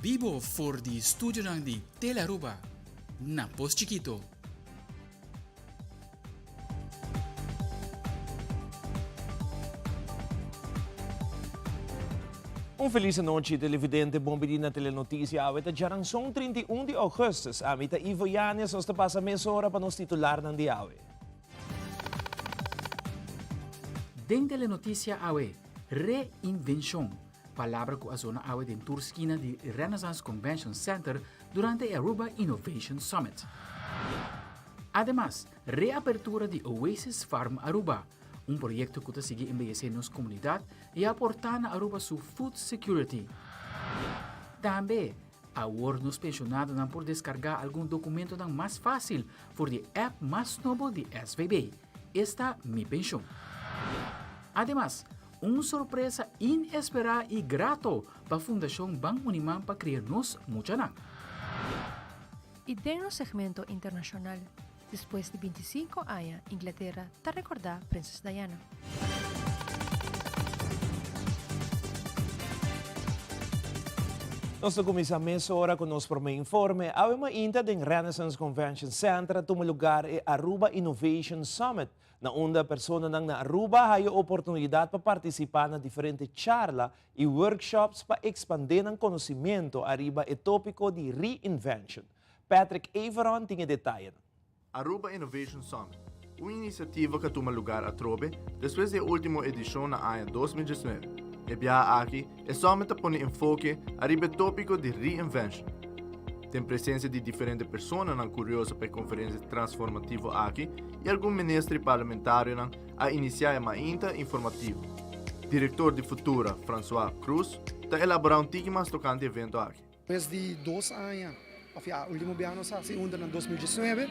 Bibo for di studionan di Telearuba na Pos Chikito. Un feliz anochi televidente, bon bini na Telenoticia. Awe ta djaranson 31 di augustus. Ami ta Ivo Yanez, nos ta pasa mesora pa nos titularnan di awe. Den Telenoticia awe, reinvencion, palabra cu a zona awe den tur skina di Renaissance Convention Center durante e Aruba Innovation Summit. Ademas, reapertura di Oasis Farm Aruba, un proyecto cu ta sigui embeyece nos comunidad y aporta na Aruba su food security. Tambe, awor nos pensionadonan por descarga algun documentonan mas facil for di e app mas nobo di SVB, esta Mi Pensioen. Ademas, un sorpresa inesperá i grato pa Fundashon Ban Uniman pa kria nos muchanan. I den nos segmento internashonal, despues di 25 aña Inglatera ta rekordá Prinses Diana. Nos ta kuminsá mesora ku nos promé informe. Awe mainta den Renaissance Convention Center a tuma lugar e Aruba Innovation Summit, na unda personanan na Aruba haya oportunidat pa partisipá na diferente charla i workshops pa ekspandé nan konosimiento ariba e tópiko di reinvention. Patrick Everon tin e detayenan. Aruba Innovation Summit, un iniciativa cu a tuma lugar atrobe despues di e ultimo edicion na aña 2019. E biaha aki, e summit ta pone enfoke ariba e topico di reinvention. Den presencia di diferente personanan curioso pa e conferencia transformativo aki y algun minister y parlamentarionan a inicia e mainta informativo. Director di Futura, Francois Croes, ta elabora un tiki mas tocante e evento aki. Despues di 2 aña, of ja, ultimo biaha nos hasi un na 2019,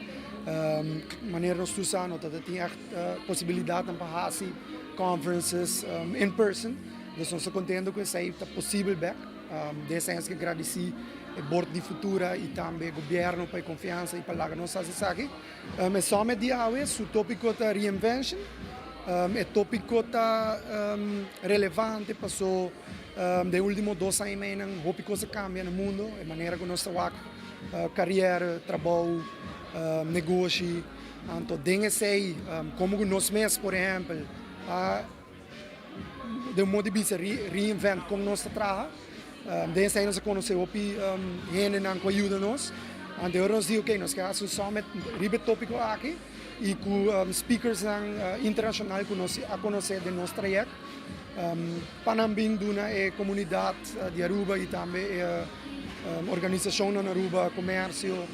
manera nos tur sa, no tin echt posibilidad pa hasi conferences in person. Dus nos ta contento cu esey ta posibel bek. Den esey nos kier gradici e board di Futura y tambe gobierno pa e confiansa y pa laga nos hasi esaki. E summit di awe, su topico ta reinvention. E topico ta relevante paso den ultimo 2 aña y mei nan hopi cos a cambia na mundo, e manera cu nos ta wak carera, trabou, negoshi. Anto den esey, como cu nos mes, por ehempel, a den un modo di bisa reinvent con nos ta traha. Den esey nos a conoce hopi hendenan cu a yuda nos. Anto nos di, ok, nos kier haci un summit riba e topico aki y cu speakers internacional cu nos a conoce den nos trayecto pa nan bin duna e comunidad di Aruba y tambe e organisacion na Aruba, comercio,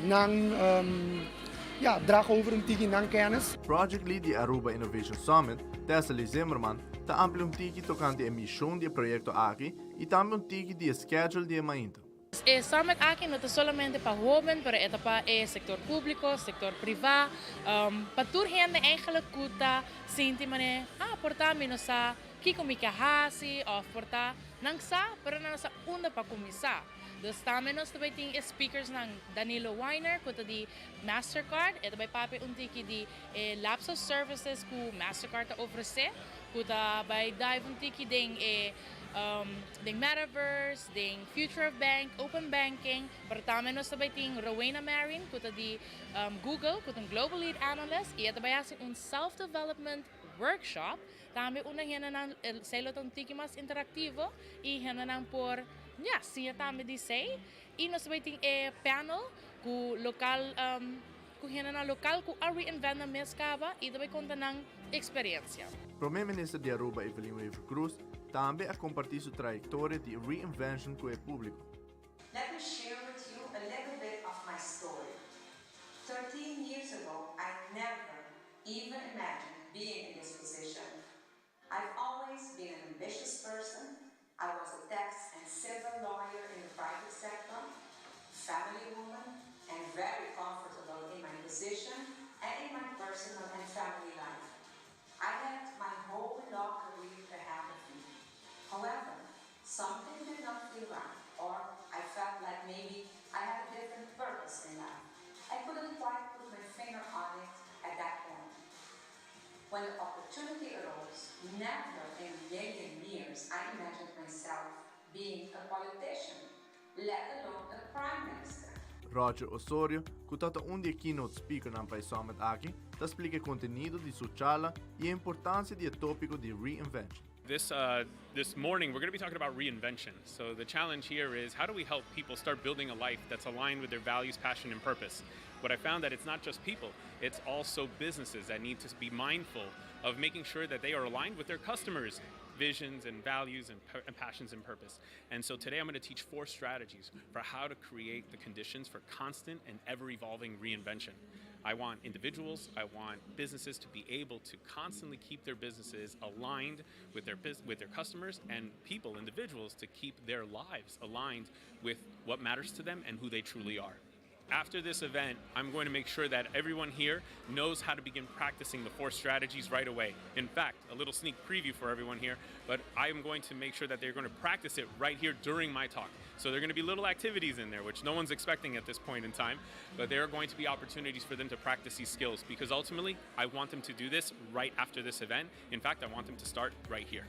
nan ja, draag over un tiki nan kennis. Project Lead di Aruba Innovation Summit, Tessa Lee Zimmerman, ta amplia un tiki tocante e mision di e proyecto aki y tambe un tiki di e schedule di e mainta. E summit aki no ta solamente pa hoben, pero e ta pa e sector publico, sector priva, pa tur hende eigenlijk cu ta sinti mane, ah, por ta mi no sa kico mi ke hasi, of por ta nan sa, pero nan no sa unda pa cuminsa. Dus tambe nos tambe tin speakers nan Danilo Weiner, cu ta di Mastercard, e tambe papia un tiki di e labs of services cu Mastercard ta ofrece, cu ta bay dive un tiki den e den metaverse, den future of bank, open banking, pero tambe nos tambe tin Rowena Marin, cu ta di Google, cu ta un global lead analyst, y e tambe haci un self-development workshop, tambe unda hendenan esey lo ta un tiki mas interactivo y hendenan por ja, siña tambe di esey. Y nos tambe tin e panel cu local cu hendenan local cu a reinvent nan mes caba y tambe conta nan experiencia. Prome Minister di Aruba Evelyn Wever-Croes tambe a comparti su trayectoria di reinvention cu e publico. Let me share with you a little bit of my story. 13 years ago, I never even imagined being in this position. I've always been an ambitious person. I was a tax and civil lawyer in the private sector, family woman, and very comfortable in my position and in my personal and family life. I had my whole law career ahead of me. However, something did not feel right, or I felt like maybe I had a different purpose in life. I couldn't quite put my finger on it at that point. When the opportunity arose, never in a million years I imagined myself being a politician. let alone a prime minister. Roger Osorio, ku tabata un di e keynote speakernan pa e summit aki, ta splika e kontenido di su charla i e importansia di e tópiko di reinvention. This uh, this morning, we're going to be talking about reinvention. So the challenge here is how do we help people start building a life that's aligned with their values, passion, and purpose? What I found that it's not just people, it's also businesses that need to be mindful of making sure that they are aligned with their customers' visions and values and passions and purpose. And so today I'm going to teach four strategies for how to create the conditions for constant and ever evolving reinvention. I want individuals, I want businesses to be able to constantly keep their businesses aligned with their customers and people, individuals, to keep their lives aligned with what matters to them and who they truly are. After this event, I'm going to make sure that everyone here knows how to begin practicing the four strategies right away. In fact, a little sneak preview for everyone here, but I am going to make sure that they're going to practice it right here during my talk. So there are going to be little activities in there, which no one's expecting at this point in time, but there are going to be opportunities for them to practice these skills because ultimately, I want them to do this right after this event. In fact, I want them to start right here.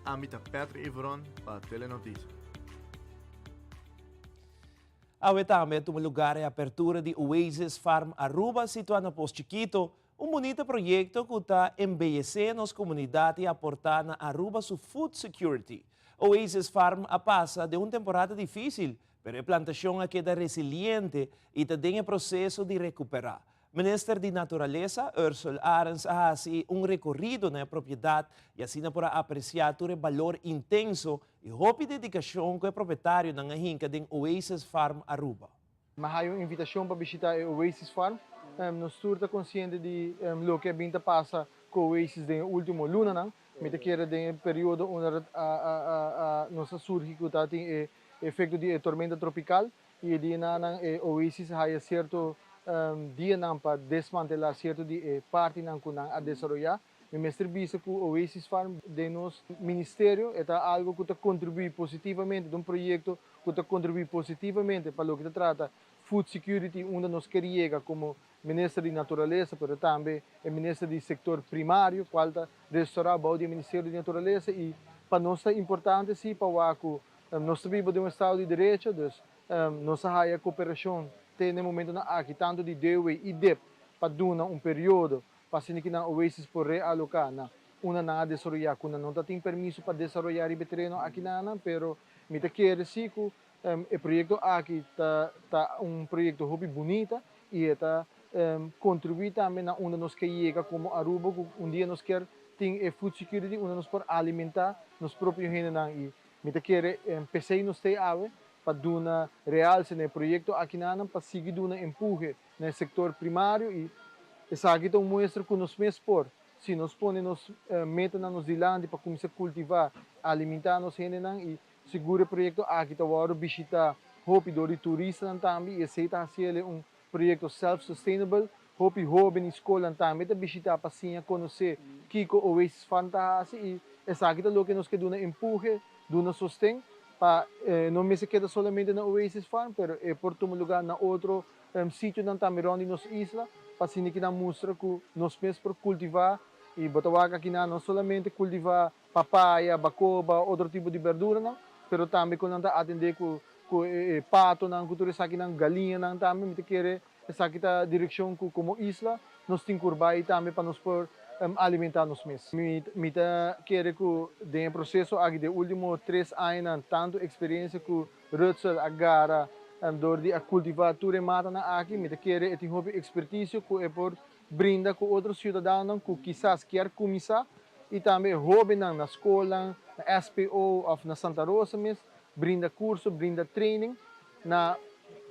Ami ta Patrick Iveron pa Telenotisia. Awe tambe a tuma lugar e apertura di Oasis Farm Aruba, situa na Pos Chiquito, un bunita proyecto cu ta embeyece nos comunidad y aporta na Aruba su food security. Oasis Farm a pasa den un temporada dificil, pero e plantacion a keda resiliente y ta den proceso di recupera. Minister di Naturalesa, Ursula Arens, a haci un recorido na propiedad y asina por aprecia e balor intenso y hopi dedicacion cu e propietarionan a hinca den Oasis Farm Aruba. M'a haya un invitacion pa bishita e Oasis Farm. Nos ta consciente di loke a bin ta pasa cu Oasis den ultimo lunanan. Mi ta kere den periodo unda nos a surgi cu tin e efecto di tormenta tropical y di nan e Oasis haya cierto dianan pa desmantela cierto di e partinan cu nan a desaroya. Mi mester bisa cu Oasis Farm den nos ministerio ta algo cu ta contribui positivamente, di un proyecto cu ta contribui positivamente pa loke ta trata food security, unda nos kier yega como minister di Naturalesa, mas tambe e minister di sector primario, cual ta restaura e Ministerio di Naturalesa y pa nos ta importante si pa cu nos ta biba den un estado di derecho, dus nos a cooperacion tin e momentonan aki tanto di DOW y DIP pa duna un periodo pa asina cu nan Oasis por realoca na unda nan a desaroya cu no tin permiso pa desaroya e tereno aki nan, pero mi ta kere si cu e proyecto aki ta un proyecto hopi bunita y ta contribui tambe na unda nos kier yega como Aruba, un dia nos kier tin e food security unda nos por alimenta nos propio hendenan y mi ta kere pesey nos t'ey awe pa duna realce na e proyecto aki nan pa sigui duna empuhe na sector primario y esaki ta muestra cu nos mes por si nos pone nos meta na nos dilanti pa cuminsa cultiva, alimenta nos hendenan y sigur e proyecto aki ta wordo bishita hopi door di turista tambe y esey ta un proyecto self-sustainable. Hopi hoben na scol tambe ta bishita pa asina conoce kico Oasis Farm ta y esaki ta loke nos kier duna empuhe, duna sosten pa no mester keda solamente na Oasis Farm, pero e por tuma lugar na otro sitionan tambe rond nos isla, pa asina cu nan mustra cu nos mes por cultiva y bo ta wak aki no solamente cultiva papaya, bacoba, otro tipo di berdura, no, pero tambe cu nan ta atende cu patonan, cu tur esakinan, galiñanan tambe, mi ta kere esaki ta direccion cu como isla nos tin cu bay tambe pa nos por alimenta nos mes. Mi ta kere cu den proceso aki di ultimo 3 aña, tanto experiencia cu Rutsel a gara door di a cultiva tur e matanan aki, mi ta kere e tin hopi expertise cu e por brinda cu otro ciudadano cu kisas kier cuminsa y tambe hobennan na scol, na SPO of na Santa Rosa mes, brinda curso, brinda training na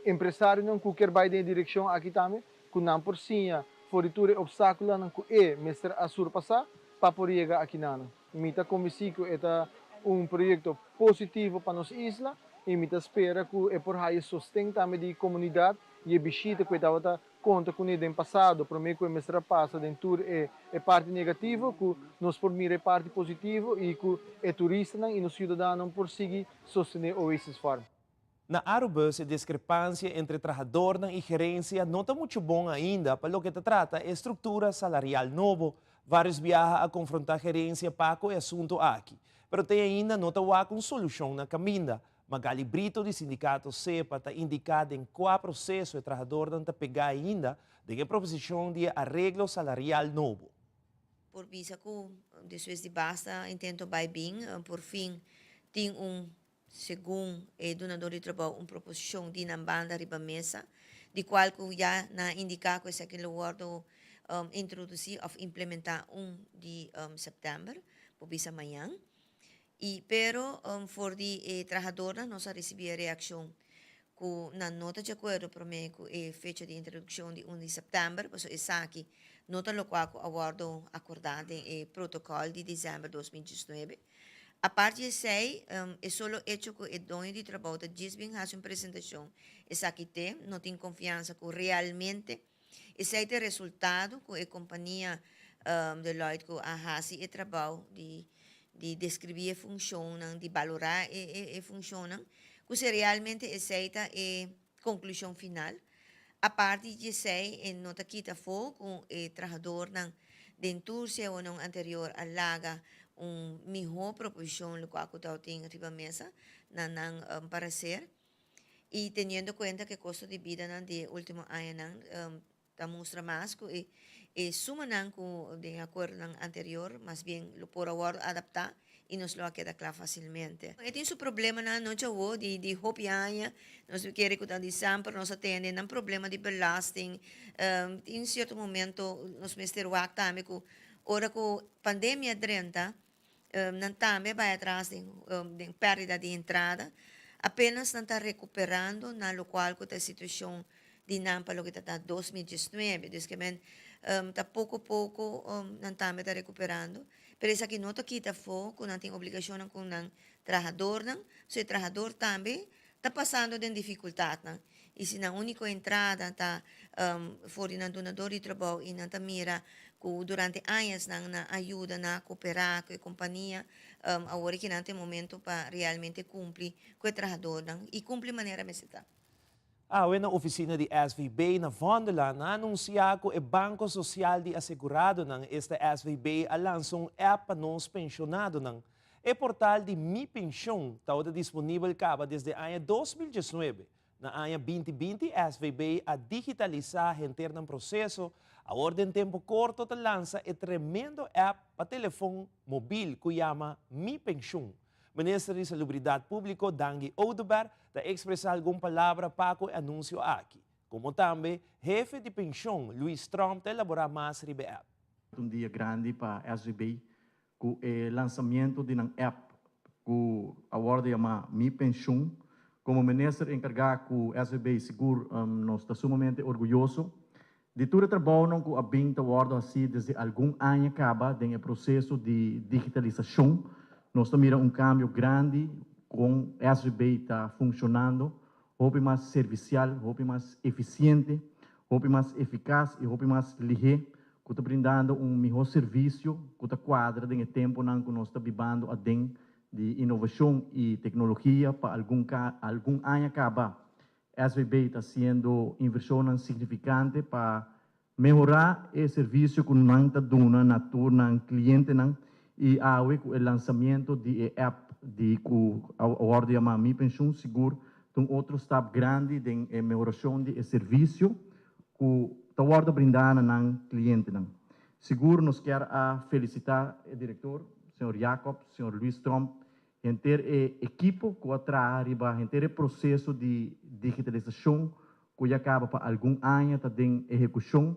empresarionan cu kier bay den direccion aki tambe, cu nan por siña for di tur obstaculonan cu e mester a surpasa pa por yega aki nan. Mi ta convenci cu ta un proyecto positivo pa nos isla y mi ta spera cu e por haya sosten tambe di comunidad y bishita cu tabata conta cu den pasado, prome cu mester pasa den tur e parti negativo, cu nos por mira e parti positivo y cu e turistanan y nos ciudadanonan por sigui sostene Oasis Farm. Na Arubus, e discrepancia entre trahador y gerencia no ta mucho bon ainda pa loke ta trata e structura salarial nobo. Varios biaha a confronta gerencia pa e asunto aki. Pero te ainda no ta wak un solucion na caminda. Magali Brito di sindicato SEPPA ta indica den cua proceso e trahadornan ta pega ainda den e proposicion di areglo salarial nobo. Por bisa cu despues di basta intento bay bin, por fin tin un, segun e dunador di trabou, un proposicion di nan banda riba mesa, di cual cu ya nan a indica cu esaki lo wordo introduci of implementa 1 di september, por bisa mañan. Y pero for di e trahadornan nos a ricibi e reaccion cu nan no ta di acuerdo prome cu e fecha di introduccion di 1 di september, pasobra esaki no ta locual cu a wordo acorda den e protocol di december 2019. Aparte di esey, e solo hecho cu e doño di trabou ta djis bin haci un presentacion, esaki te, no tin confiansa cu realmente esey ta e resultado cu e compania Deloitte cu a haci e trabou di di describi e funcionnan, di balora e e funcionnan, cu si realmente esey ta e conclusion final. Aparte di esey e no ta kita afo cu e trahadornan den tur CAOnan anterior a laga un miho proposicion locual cu tabatin riba mesa na nan parecer y teniendo cuenta cu e costo di bidanan di e ultimo añanan ta mustra mas cu e e sumanan cu den e acuerdonan anterior mas bien lo por a wordo adapta y nos lo a keda cla facilmente. E tin su problemanan no djawo di di hopi aña, nos no kere cu ta di semper nos a tende nan problema di belasting, tin cierto momento nos mester wak tambe cu ora cu pandemia drenta nan tambe a bay atras den den perdida di entrada, apenas nan ta recuperando na locual cu ta e situacion di nan pa loke ta ta 2019, dus ke men ta poco poco nan tambe ta recuperando, pero esaki no ta kita afo cu nan tin obligacionnan cu nan trahadornan, so e trahador tambe ta pasando den dificultadnan y si nan unico entrada ta for di nan dunador di trabou y nan ta mira cu durante añas nan a ayuda, nan a coopera cu e compania, awor aki nan ta e momento pa realmente cumpli cu e trahadornan y cumpli manera mester ta. Awe na oficina di SVB na Vondellaan a anuncia cu e Banco Social di Aseguradonan, esta SVB, a lansa un app pa nos pensionadonan. E portal di Mi Pensioen tabata disponibel caba desde aña 2019. Na aña 2020 SVB a digitalisa henter nan proceso, awor den tempo corto ta lansa e tremendo app pa telefon mobil cu yama Mi Pensioen. Minister di Salubridad Publico Dangui Oduber ta expresa algun palabra pa cu e anuncio aki. Como tambe, hefe di pensioen Luis Tromp ta elabora mas riba e app. Un dia grandi pa SVB cu e lansamento di nan app cu a wordo yama Mi Pensioen. Como minister encarga cu SVB sigur nos ta sumamente orguyoso di tur e trabounan cu a bin ta wordo haci desde algun aña caba den e proceso di digitalisacion. Nos ta mira un cambio grandi con SVB ta funcionando, hopi mas servicial, hopi mas eficiente, hopi mas eficaz y hopi mas lihe, cu ta brindando un miho servicio cu ta cuadra den e temponan cu nos ta bibando aden di innovacion y tecnologia. Pa algun aña caba SVB ta haciendo inversionnan significante pa mehora e servicio cu nan ta duna na tur nan clientenan y awe cu e lansamento di e app di cu a wordo yama Mi Pensioen sigur ta un otro stap grandi den e mehoracion di e servicio cu ta wordo brinda na nan clientenan. Sigur nos kier a felicita e director, señor Jacob, señor Luis Tromp, henter e ekipo cu a traha riba henter e proceso di digitalisacion cu ya caba pa algun aña ta den ehecucion.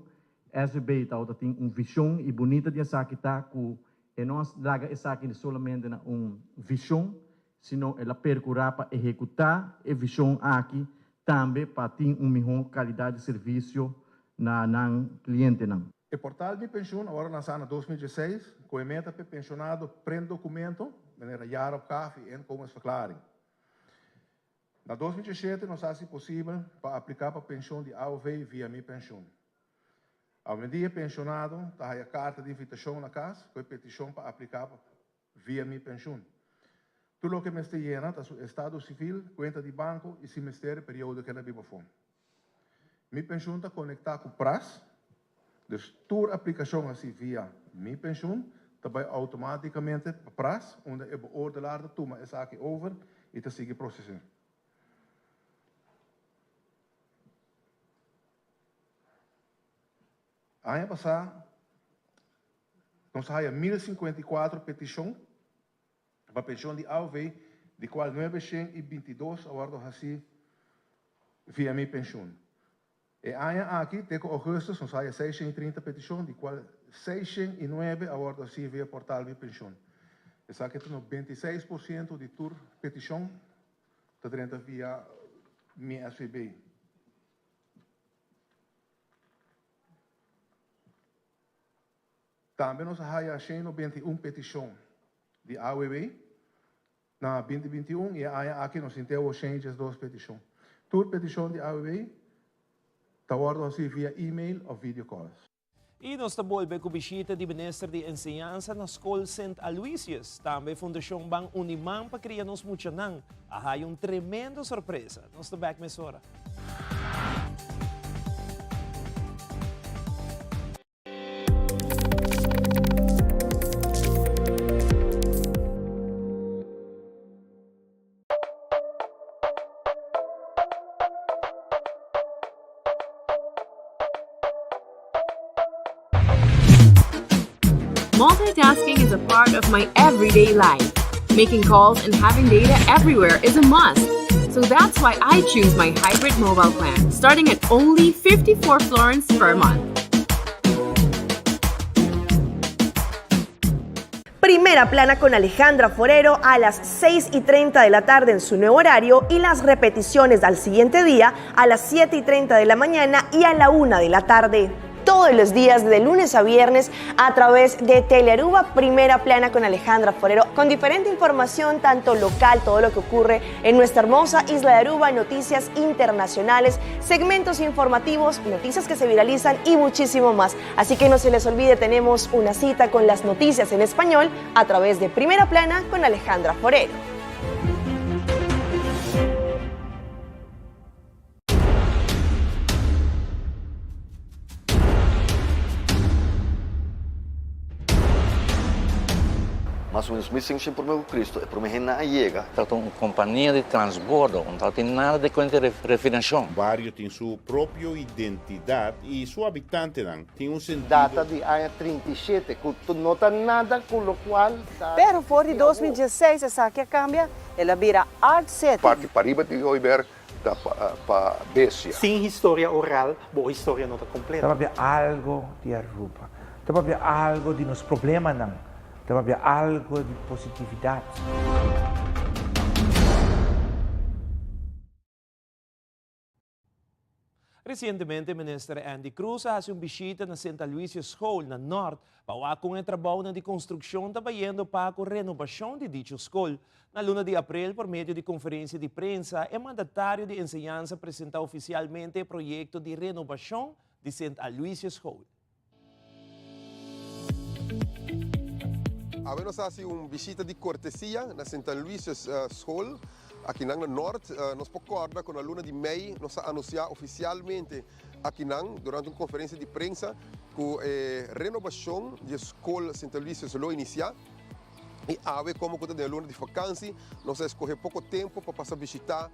SVB tawata tin un vision y bunita di esaki ta cu e no a laga esaki solamente na un vision, sino el a percura pa ehecuta e vision aki tambe pa tin un miho calidad di servicio na nan clientenan. E portal Mi Pensioen a wordo lansa na 2016 cu e meta pa e pensionado print documento, manera jaaropgave y inkomensverklaring. Na 2017 nos a haci posibel pa aplica pa pensioen di AOV via Mi Pensioen. Awendia e pensionado ta haya carta di invitacion na cas cu e peticion pa aplica via Mi Pensioen. Tur loke mester yena ta su estado civil, cuenta di banco y si mester e periodo cu el a biba afo. Mi Pensioen ta conecta cu PRAS, dus tur aplicacion haci via Mi Pensioen. ta bai outomátikamente pa pras unda e beoordelaar ta tuma esaki over i ta sigui proses'é. Aña pasá nos a haya 1054 petishon pa penshon di AOV, di kual 922 a wòrdu hasí via Mi Penshun. E aña aki, te ku ougùstùs, nos haya 630 petishon, di kual 609 a wòrdu hasí via portal Mi Penshun. Esaki ta 96% di tur petishon ta drenta via Mi SVB. Tambe nos a haya 191 petishon di AWB na 2021 i e aña aki nos tin te awor 112 petishon. Tur petishon di AWB ta wòrdu hasí via email òf video calls. I nos ta bolbe ku bishita di Minister di Enseñansa na Skol Sint Aloysius. Tambe Fundashon Ban Uni Man pa Kria Nos Muchanan a haya un tremendo sorpresa. Nos ta bèk mesora. Multitasking is a part of my everyday life. Making calls and having data everywhere is a must. So that's why I choose my hybrid mobile plan, starting at only 54 florins per month. Primera plana con Alejandra Forero a las 6:30 de la tarde en su nuevo horario y las repeticiones al siguiente día a las 7:30 de la mañana y a la 1 de la tarde. Todos los días de lunes a viernes a través de Telearuba Primera Plana con Alejandra Forero, con diferente información, tanto local, todo lo que ocurre en nuestra hermosa isla de Aruba, noticias internacionales, segmentos informativos, noticias que se viralizan y muchísimo más. Así que no se les olvide, tenemos una cita con las noticias en español a través de Primera Plana con Alejandra Forero. Mas o menos 1500 promé ku Kristu, e promé hendenan a yega. Tabata un kompania di transbordo, no tabatin nada di kuenta di refinashon. Bario tin su propio identidat i su habitantenan tin un sentido. Data di aña 37, ku no ta nada ku lokual ta. Pero for di 2016 esaki a kambia, el a bira Art City. Parti pariba di Hooiberg ta pa bestia. Sin historia oral, bo historia no ta completo. Ta papia algo di Aruba. Ta papia algo di nos problemanan. Ta papia algo di positividad. Resientemente Minister Endy Croes a hasi un bishita na Sint Aloysius School na Nort pa wak kon e trabounan di konstrukshon ta bayendo pa ku renobashon di dicho skol. Na luna di aprel por medio di konferensia di prensa e mandatario di enseñansa presenta ofisialmente e proyekto di renobashon di Sint Aloysius School. Awe nos a hasi un bishita di kortesia na Sint Aloysius School akinan na Nort. Nos por kòrda ku na luna di mei nos a anunsiá ofisialmente akinan durante un konferensia di prensa ku e renobashon di e skol Sint Aloysius lo inisiá. I awe komo ku ta den e luna di fakansi nos a eskohe poko tempu pa pasa bishitá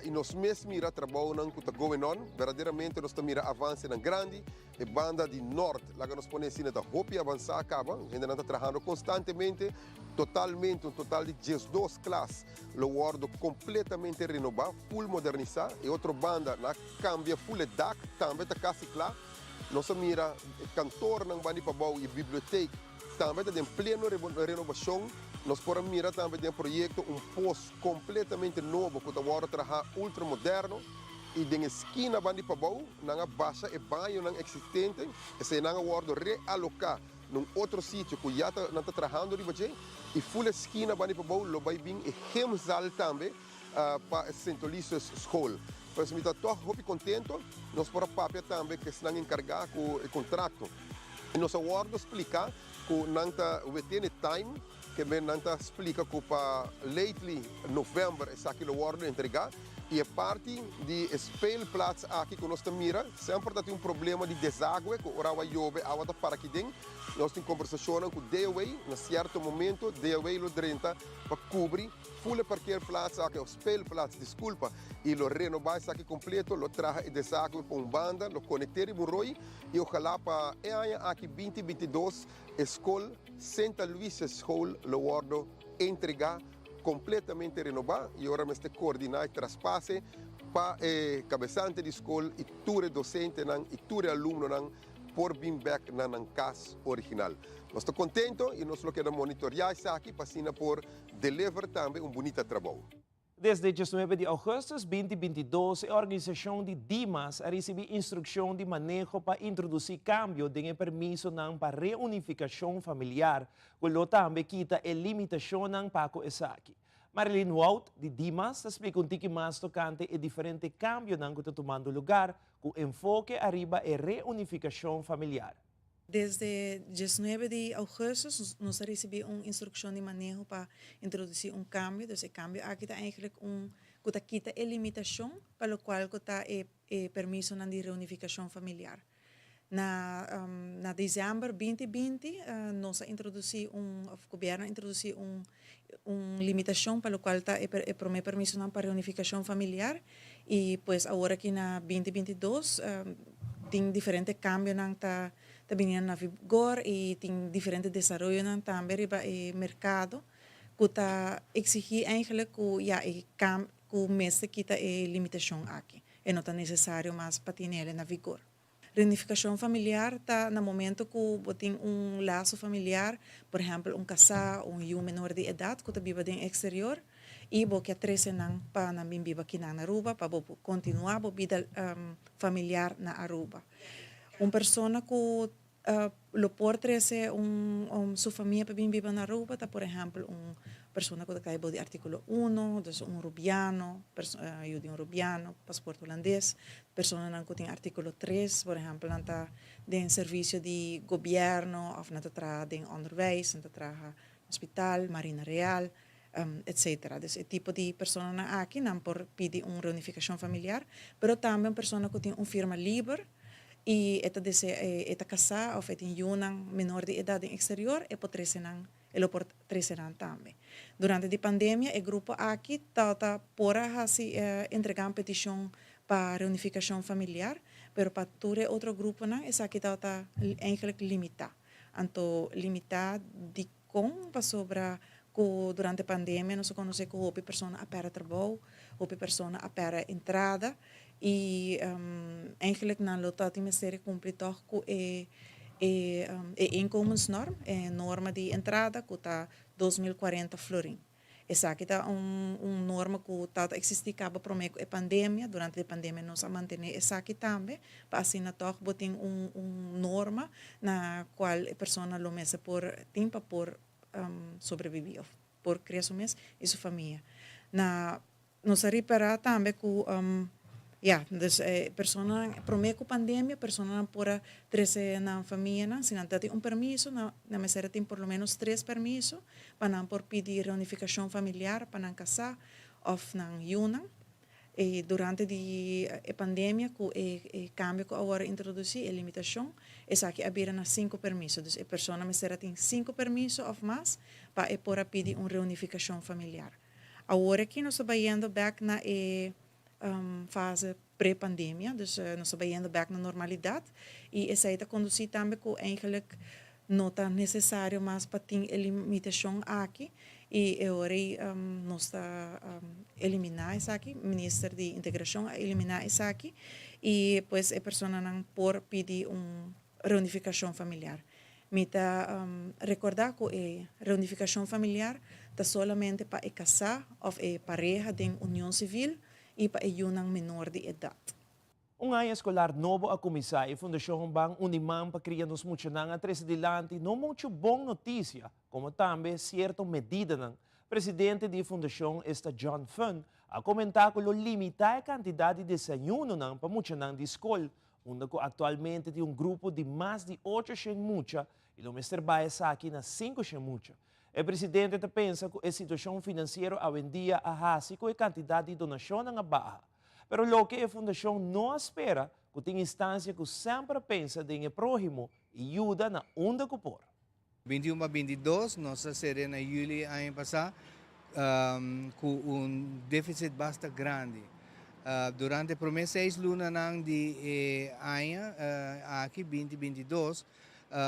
i nos mes mira trabounan ku ta going on. Berdaderamente nos ta mira avansenan grandi. E banda di nort, laga nos pone asina, ta hopi avansá kaba. Hendenan ta trahando konstantemente. Totalmente, un total di 12 klas lo wòrdu kompletamente renobá, full modernisá. E otro banda, nan a kambia full e dak, tambe ta kasi kla. Nos a mira e kantornan banda di pabou i e bibliotek tambe ta den pleno renobashon. Nos por a mira tambe den e proyekto un pos kompletamente nobo ku ta wòrdu trahá ultramoderno. I den e skina banda di pabou nan a basha e bañonan eksistente, eseinan a wòrdu realoká na un otro sitio ku ya ta nan ta trahando riba dje, i ful e skina banda di pabou lo bai bin e gymzaal tambe pa e Sint Aloysius School. Pues mi ta tòg hopi kontento, nos por a papia tambe ku esnan enkargá ku e kontrakto i nos a wòrdu spliká ku nan ta within e time ke men nan ta splika ku pa lately novèmber esaki lo wòrdu entregá. Y e parti di e speelplaats aki cu nos ta mira, semper ta tin un problema di desagüe cu ora awa yobe awa ta para aki den. Nos tin conversacionnan cu DOW, na cierto momento DOW lo drenta pa cubri full e parkeerplaats aki of speelplaats, disculpa, y lo renoba esaki completo, lo traha e desagüe pa un banda, lo conecte riba un rooi y ojalá pa e aña aki 2022 e scol Sint Aloysius School lo wordo entrega completamente renoba y ora mester coordina e traspase pa e cabesante di scol y tur e docentenan y tur e alumnonan por bin bek na nan cas original. Nos ta contento y nos lo keda monitorea esaki pa asina por deliver tambe un bunita trabou. Desde 19 di augustus 2022 e organisacion di Dimas a ricibi instruccion di maneho pa introduci cambio den e permisonan pa reunificacion familiar cu lo tambe kita e limitacionnan pa cu esaki. Marilyn Wout di Dimas ta splica un tiki mas tocante e diferente cambionan cu ta tumando lugar cu enfoke ariba e reunificacion familiar. Desde 19 di augustus nos a ricibi un instruccion di maneho pa introduci un cambio, dus e cambio aki ta eigenlijk un cu ta kita e limitacion pa locual cu ta e e permisonan di reunificacion familiar. Na na december 2020 nos a introduci un of gobierno a introduci un un limitacion pa locual ta e e prome permisonan pa reunificacion familiar y pues awor aki na 2022 tin diferente cambionan ta ta bini na vigor y tin diferente desaroyonan tambe riba e mercado cu ta exigi eigenlijk cu ya e cam cu mester kita e limitacion aki. E no ta necesario mas pa tinele na vigor. Reunificacion familiar ta na momento cu bo tin un laso familiar, por ehempel un casá o un yu menor di edad cu ta biba den exterior y bo ke trece nan pa nan bin biba kinan na Aruba pa bo por continua bo bida familiar na Aruba. Un persona cu Lo por trece un su famia pa bin biba na Aruba ta por ehempel un persona cu ta cay bou di articulo uno, dus un Rubiano, yu di un Rubiano, paspoort Hulandes, personanan cu tin articulo tres, por ehempel nan ta den servicio di gobierno of nan ta traha den onderwijs, nan ta traha hospital, Marina Real, etcetera. Dus e tipo di personanan aki nan por pidi un reunificacion familiar, pero tambe un persona cu tin un firma liber y e ta desea e ta casá of e tin yunan menor di edad den exterior e por trece nan e lo por trece nan tambe. Durante di pandemia e grupo aki tabata por a haci entrega un peticion pa reunificacion familiar, pero pa tur e otro gruponan esaki tabata eigenlijk limita. Anto limita dikon? Pasobra ku durante pandemia nos a konosé ku hopi persona a pèrdè trabou, hopi persona a pèrdè entrada i eigenlijk nan lo ta tin mester di kumpli tòg ku e e inkomensnorm, e norma di entrada ku ta 2040 florin. Esaki ta un un norma ku tabata eksistí kaba promé ku e pandemia. Durante di pandemia nos a mantené esaki tambe pa asina tòg bo tin un un norma na kual e persona lo mester por tin pa por sobrebibí òf por kria su mes i su famia. Na Nos a ripará tambe ku ya, dus e personanan promé ku pandemia personanan por a trese nan famianan si nan ta tin un permiso nan nan mester a tin por lo ménos tres permiso pa nan por pidi reunifikashon familiar pa nan kasá òf nan yunan. I durante di e pandemia ku e e kambio ku a wòrdu introdusí e limitashon esaki a bira na sinku permiso. Dus e persona mester a tin sinku permiso òf mas pa e por a pidi un reunifikashon familiar. Awor aki nos ta bayendo bek na e fase pre-pandemia, dus nos ta bayendo bek na normalidad y esey ta conduci tambe cu eigenlijk no ta necesario mas pa tin e limitacion aki y e ora ey nos ta elimina esaki, Minister di Integracion a elimina esaki y pues e personanan por pidi un reunificacion familiar. Mi ta rekordá ku e reunifikashon familiar ta solamente pa e kasá òf e pareha den union sivil i pa e yunan menor di edat. Un aña eskolar nobo a kuminsá i Fundashon Ban Uni Man pa Kria Nos Muchanan a trese dilanti no muchu bon notisia, komo tambe sierto medidanan. Presidente di e fundashon, esta John Fun, a komentá ku lo limitá e kantidat di desayunonan pa muchanan di skol unda ku aktualmente tin un grupo di mas di 800 mucha i lo mester bai esaki na 500 mucha. E presidente ta pensa ku e situashon finansiero awendia a hasi ku e kantidat di donashonnan a baha. Pero loke e fundashon no a spera ku tin instansia ku semper a pensa den e próhimo i yuda na unda ku por. 21 pa 22, nos a sere na juli aña pasá ku un défisit basta grandi. Durante e promé seis lunanan di e aña aki, binti 22,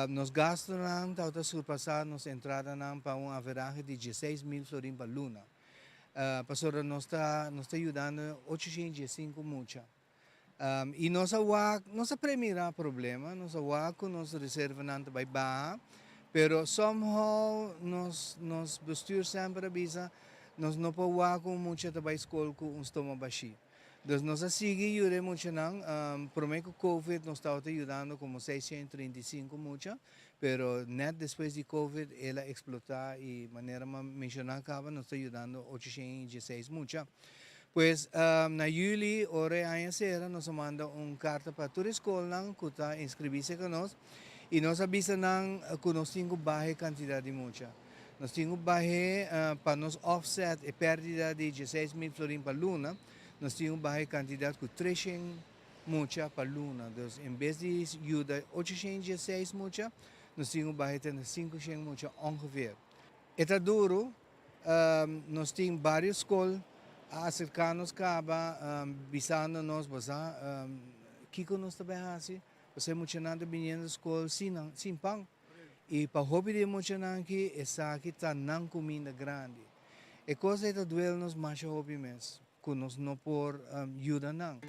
nos gastunan tabata surpasá nos entradanan pa un averahe di dieseis mil florin pa luna. Pasobra nos ta nos ta yudando 815 mucha. I nos a wak, nos a premirá problema, nos a wak ku nos reservanan ta bai baha, pero somehow nos nos bestuur semper a bisa nos no por wak ku un mucha ta bai skol ku un stoma bashí. Dus nos a sigui yuda e muchanan, promé ku covid nos tabata yudando komo 635 mucha, pero nèt despues di covid el a eksplotá i manera mi a menshoná kaba nos ta yudando 816 mucha. Pues, na juli, ora e aña sera, nos a manda un karta pa tur e skolnan ku ta inskribí serka nos i nos a bisa nan ku nos tin ku baha e kantidat di mucha. Nos tin ku bah'é pa nos offset e pèrdida di 16,000 florin pa luna, nos tin ku baha e kantidat ku 300 mucha pa luna. Dus, en bes di yuda 816 mucha, nos tin ku bah'é te na 500 mucha ongeveer. E ta duru, Nos tin varios skol a aserká nos kaba bisando nos bo sa kiko nos ta bai hasi pasobra e muchanan ta biniendo skol sin pan i pa hopi di e muchanan aki esaki ta nan kuminda grandi. E kos ei ta duel nos masha hopi mes. Ku nos no por yuda nan.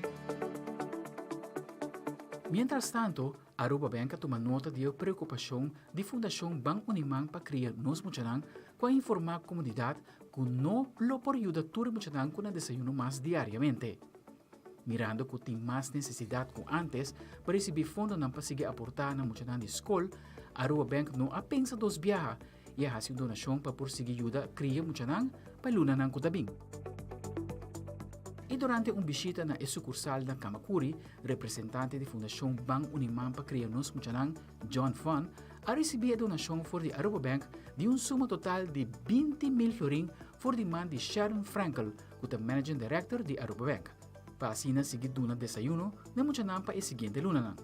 Mientras tanto, Aruba Bank a tuma nota di e preocupacion di Fundacion Ban Uniman pa Cria Nos Muchanan cu a informa comunidad cu no lo por yuda tur e muchanan cu nan desayuno mas diariamente. Mirando cu tin mas necesidad cu antes pa ricibi fondonan pa sigui aporta na muchanan di scol, Aruba Bank no a pensa dos biaha i a hasi un donashon pa por sigui yuda kria muchanan pa e lunanan ku ta bin. I durante un bishita na e sukursal na Kamakuri, representante di Fundashon Ban Uniman pa Kria Nos Muchanan, John Fun, a risibí e donashon for di Aruba Bank di un suma total di 20,000 florin for di man di Sharon Frankel, ku ta Managing Director di Aruba Bank, pa asina sigui duna desayuno na e muchanan pa e siguiente lunanan.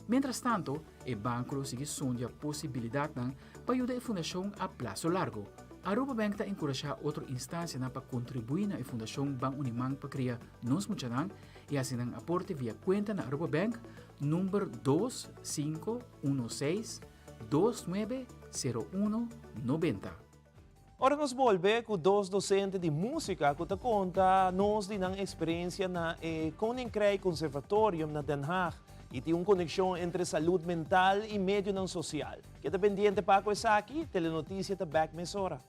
Mientras tanto, e banco lo sigui sondia posibilidadnan pa yuda e fundacion a plazo largo. Aruba Bank ta encurasha otro instancianan pa contribui na e fundacion Ban Uni Man pa cria nos muchanan y haci nan aporte via cuenta na Aruba Bank number dos cinco uno seis dos nuebe sero uno nobenta. Ora nos bolbe ku dos dosente di músika ku ta konta nos di nan eksperensia na e Koninkrijk Conservatorium na Den Haag i tin un konekshon entre salud mental i medionan sosial. Keda pendiente pa ku esaki, Telenotisia ta bèk mesora.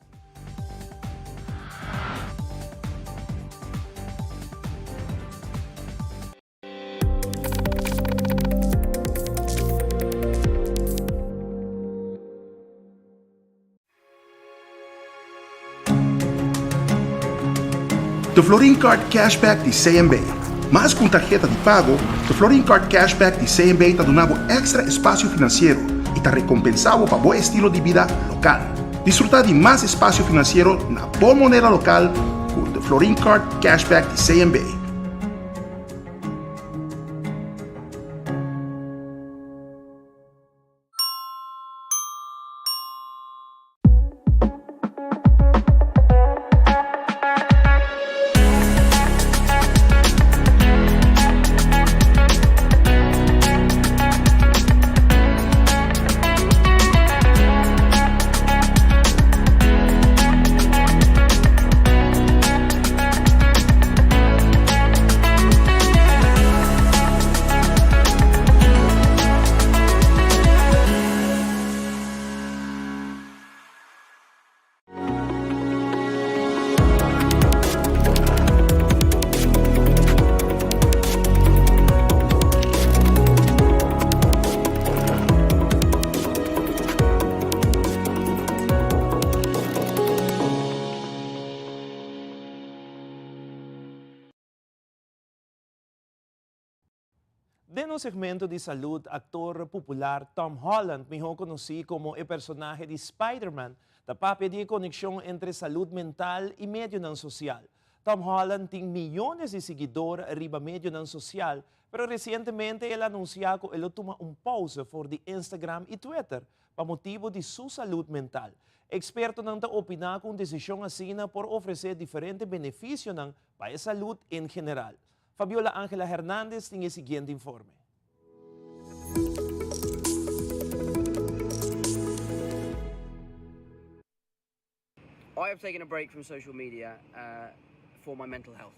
The Florin Card Cashback di CMB. Mas ku un tarheta di pago, The Florin Card Cashback di CMB ta duna bo èkstra espasio finansiero i ta rekompensá bo pa bo estilo di bida lokal. Disfrutá di mas espasio finansiero na bo moneda lokal ku The Florin Card Cashback di CMB. nos segmento di salud, actor popular Tom Holland, miho conoci como e personahe di Spider-Man, ta papia di e conexion entre salud mental y medionan social. Tom Holland tin miyones di siguidor riba medionan social, pero recientemente el a anuncia cu e lo tuma un pauze for di Instagram y Twitter pa motibo di su salud mental. Expertonan ta opina cu un decision asina por ofrece diferente beneficionan pa e salud en general. Fabiola Angela Hernandez tin e siguiente informe. I have taken a break from social media for my mental health.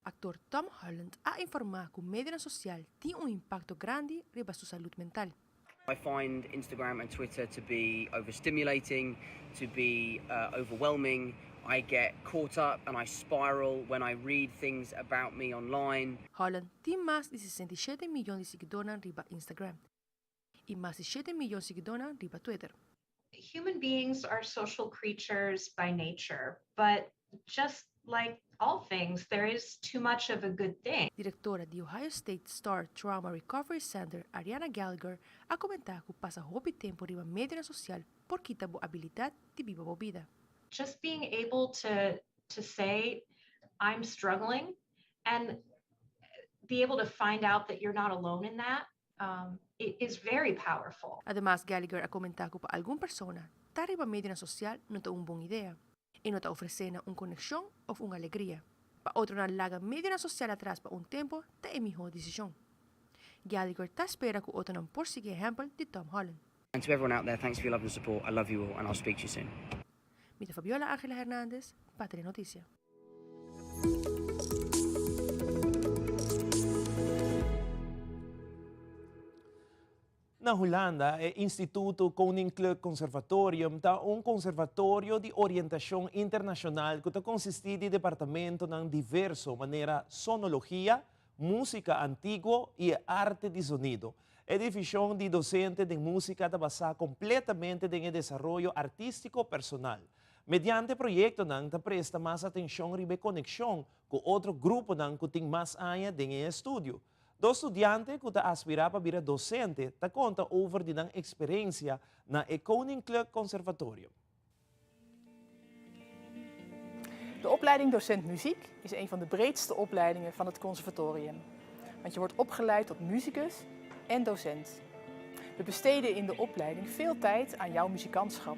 Aktor Tom Holland a informá ku medionan sosial tin un impakto grandi riba su salud mental. I find Instagram and Twitter to be overstimulating, to be overwhelming. I get caught up and I spiral when I read things about me online. Holland tin mas di 67 miyon di siguidornan riba Instagram i mas di shete miyon siguidornan riba Twitter. Human beings are social creatures by nature, but just like all things, there is too much of a good thing. Direktora di Ohio State Star Trauma Recovery Center, Ariana Gallagher, a komentá ku pasa hopi tempu riba medionan sosial por kita bo abilidat di biba bo bida. Just being able to to say I'm struggling and be able to find out that you're not alone in that is very powerful. Ademas Gallagher a komentá ku pa algun persona, ta riba medionan sosial no ta un bon idea. E no ta ofresé nan un konekshon òf un alegria. Pa otronan laga medionan sosial atras pa un tempu ta e mihó desishon. Gallagher ta spera ku otronan por sigui ehèmpel di Tom Holland. And to everyone out there, thanks for your love and support, I love you all and I'll speak to you soon. Mi ta Fabiola Angela Hernandez pa Telenoticia. Na Hulanda, e Instituto Koninklijk Conservatorium ta un konservatorio di orientashon internashonal ku ta konsistí di departamentonan diverso manera sonologia, músika antiguo i e arte di zonido. E divishon di dosente den músika ta basá kompletamente den e desaroyo artístiko personal. Mediante proyektonan ta presta mas atenshon riba e konekshon ku otro gruponan ku tin mas aña den e estudio. Dos studiante ku ta aspirá pa bira dosente ta konta over di nan eksperensia na e Koninklijk Conservatorium. De opleiding docent muziek is een van de breedste opleidingen van het conservatorium. Want je wordt opgeleid tot musicus en docent. We besteden in de opleiding veel tijd aan jouw muzikantschap.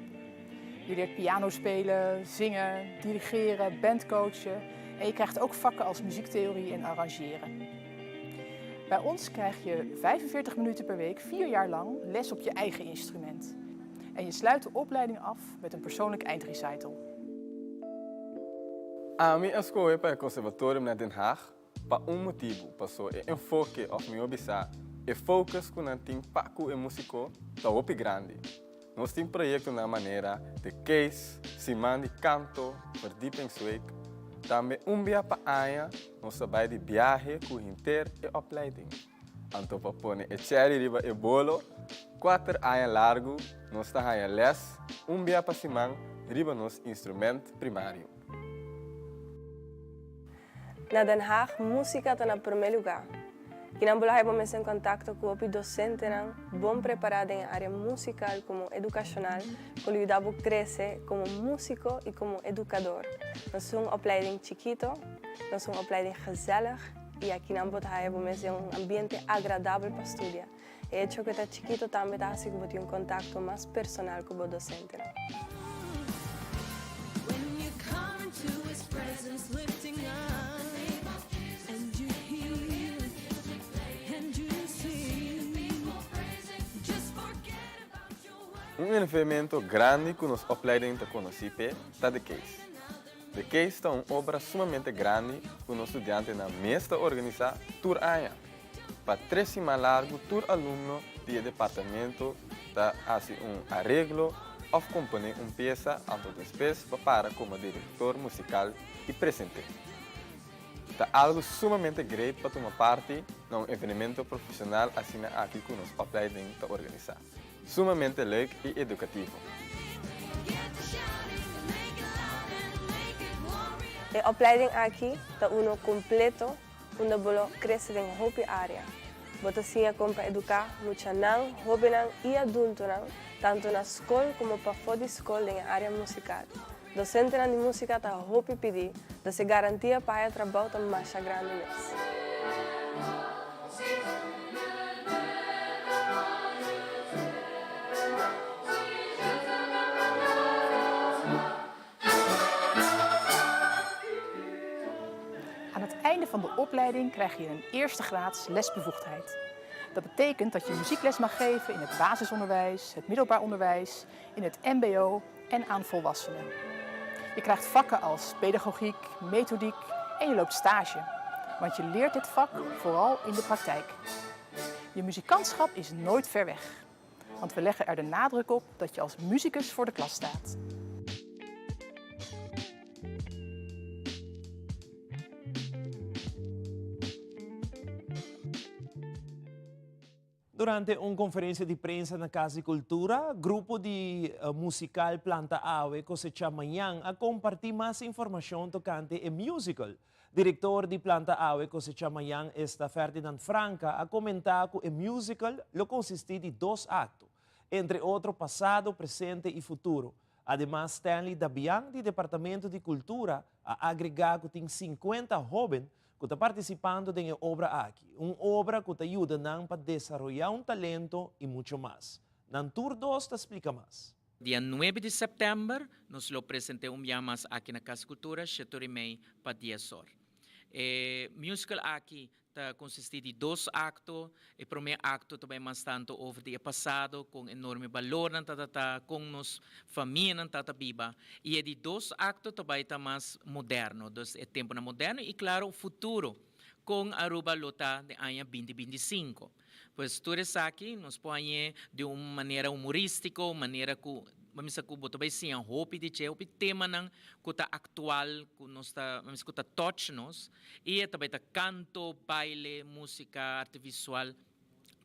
Je leert piano spelen, zingen, dirigeren, bandcoachen en je krijgt ook vakken als muziektheorie en arrangeren. Bij ons krijg je 45 minuten per week, vier jaar lang, les op je eigen instrument. En je sluit de opleiding af met een persoonlijk eindrecital. Ami a skohe pa e Conservatorium na Den Haag pa un motibu, paso e enfoke òf mihó bisá e focus ku nan tin pa ku e músiko ta hopi grandi. Nos tin proyektonan manera The Case, Siman di Kanto, Verdiepingsweek. Tambe un bia pa aña nos ta bai di biahe ku henter e opleiding. Anto pa pone e cherry riba e bolo, kuater aña largu nos ta haña lès un bia pa siman riba nos instrument primario. Na Den Haag músika ta na promé lugá. Kinan bo lo haya bo mes en kontakto ku hopi dosentenan bon prepará den e área musikal komo edukashonal ku lo yuda bo krese komo músiko i komo edukador. Nos un opleiding chikito, nos un opleiding gezellig i akinan bo ta haya bo mes den un ambiente agradabel pa studia. E hecho ku e ta chikito tambe ta hasi ku bo tin un kontakto mas personal ku bo dosentenan. Un evenemento grandi ku nos opleiding ta konosí p'e ta The Case. The Case ta un obra sumamente grandi ku nos studiantenan mes ta organisá tur aña. Pa tres siman largu tur alumno di e departamento ta hasi un areglo òf komponé un piesa anto despues pa para komo direktor musikal i present'é. Ta algu sumamente great pa tuma parti na un evenemento profesional asina aki ku nos opleiding ta organisá. Sumamente leuk i edukativo. E opleiding aki ta uno kompleto unda bo lo crece den hopi area. Bo ta siña kon pa eduká muchanan, hóbennan i adultonan, tantu na skol komo pafó di skol den e área musikal. Dosentenan di músika ta hopi pidí, dus e garantia pa haya trabou ta masha grandi mes. Aan het einde van de opleiding krijg je een eerste graads lesbevoegdheid. Dat betekent dat je muziekles mag geven in het basisonderwijs, het middelbaar onderwijs, in het mbo en aan volwassenen. Je krijgt vakken als pedagogiek, methodiek en je loopt stage. Want je leert dit vak vooral in de praktijk. Je muzikantschap is nooit ver weg. Want we leggen er de nadruk op dat je als musicus voor de klas staat. Durante un conferencia di prensa na Cas di Cultura, grupo di musical Planta Awe Cosecha Mañan a comparti mas informacion tocante e musical. Director di Planta Awe Cosecha Mañan esta Ferdinand Franca a comenta cu e musical lo consisti di dos acto, entre otro pasado, presente y futuro. Ademas Stanley Dabian di Departamento di Cultura a agrega cu tin 50 hoben ku ta partisipando den e obra aki, un obra ku ta yuda nan pa desaroyá un talento i mucho mas. Nan tur dos ta splika mas. Dia nuebe di sèptèmber nos lo present'é un bia mas aki na Kas Kultura, shetor i mei pa dies or. E musical aki ta konsistí di dos akto. E promé akto ta bai mas tantu over di e pasado, kon enorme balornan ta ta, kon nos famianan ta ta biba. I e di dos akto ta bai ta mas moderno, dus e tempunan moderno i klaro futuro, kon Aruba lo ta den aña binti 25. Pues tur esaki nos por hañ'é di un manera humorístiko, un manera ku bo mester ku bo ta bai siña hopi di dje, hopi temanan ku ta aktual, ku nos ta, bo mester ku ta touch nos. I e ta bai ta kanto, baile, músika, arte visual.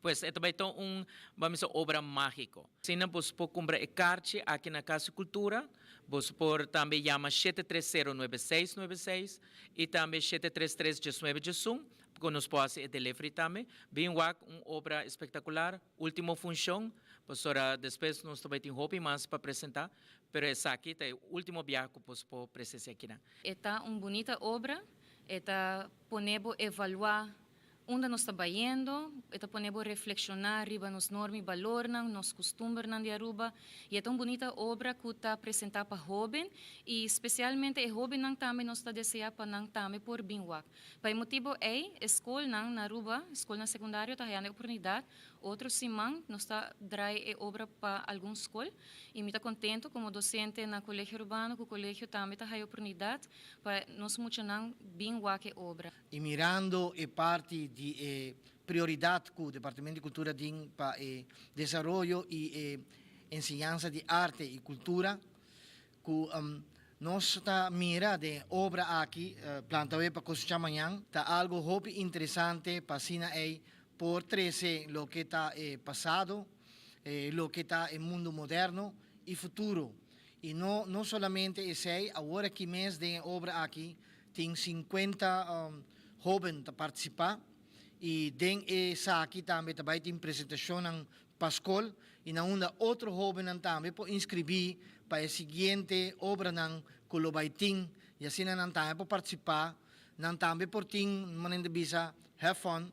Pues e ta bai ta un, bo a mester obra mágiko. Asina boso por kumpra e karchi aki na Kas di Kultura. Boso por tambe yama 730 9696 i tambe 733 1911 ku nos por hasi e delivery tambe. Bin wak un obra espektakular, último funshon, pasobra despues nos ta bai tin hopi mas pa presentá, pero esaki ta e último biaha ku boso por presensia akinan. E ta un bunita obra, e ta pone bo evaluá unda nos ta bayendo, e ta pone bo reflekshoná riba nos norma i balornan, nos kustumbernan di Aruba. I e ta un bunita obra ku ta presentá pa hóben i spesialmente e hóbennan tambe nos ta deseá pa nan tambe por bin wak. Pa e motibu ei e skolnan na Aruba, skolnan sekundario ta hayando e oportunidat. Otro siman nos ta drai e obra pa algun skol i mi ta kontento komo dosente na Kolegio Urbano ku kolegio tambe ta haya oportunidat pa nos muchanan bin wak e obra. I mirando e parti di e prioridat ku Departamento di Kultura tin pa e desaroyo i e enseñansa di arte i kultura, ku nos ta mira den e obra aki, Planta Awe pa Kosechá Mañan, ta algu hopi interesante pa asina ei por trese loke ta e pasado, loke ta e mundu moderno i futuro. I no no solamente esei, awor aki mes den e obra aki tin sinkuenta hóben ta partisipá i den esaki tambe ta bai tin presentashonnan pa skol i na unda otro hóbennan tambe por inskribí pa e siguiente obranan ku lo bai tin i asina nan tambe por partisipá. Nan tambe por tin, manera ta bisa, have fun,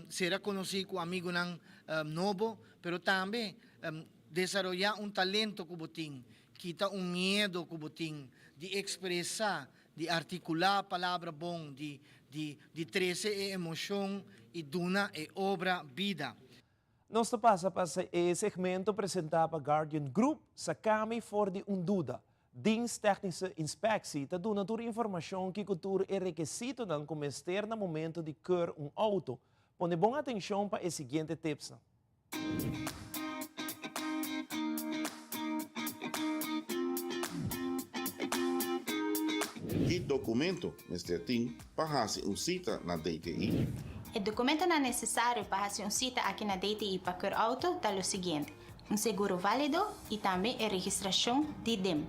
sera konosí ku amigunan nobo, pero tambe desaroyá un talento ku bo tin, kita un miedo ku bo tin di ekspresá, di artikulá palabra bon, di di di trese e emoshon i duna e obra bida. Nos ta pasa pa e segmento presentá pa Guardian Group, Sakami for di un duda. Dienst Technische Inspectie ta duna tur informashon kiko tur e rekesitonan ku mester na momento di keur un outo. Pone bon atenshon pa e siguiente tipsnan. Ki dokumento mester tin pa hasi un sita na DTI? E dokumentonan nesesario pa hasi un sita aki na DTI pa keur outo ta lo siguiente. Un seguro válido i tambe e registrashon di dem.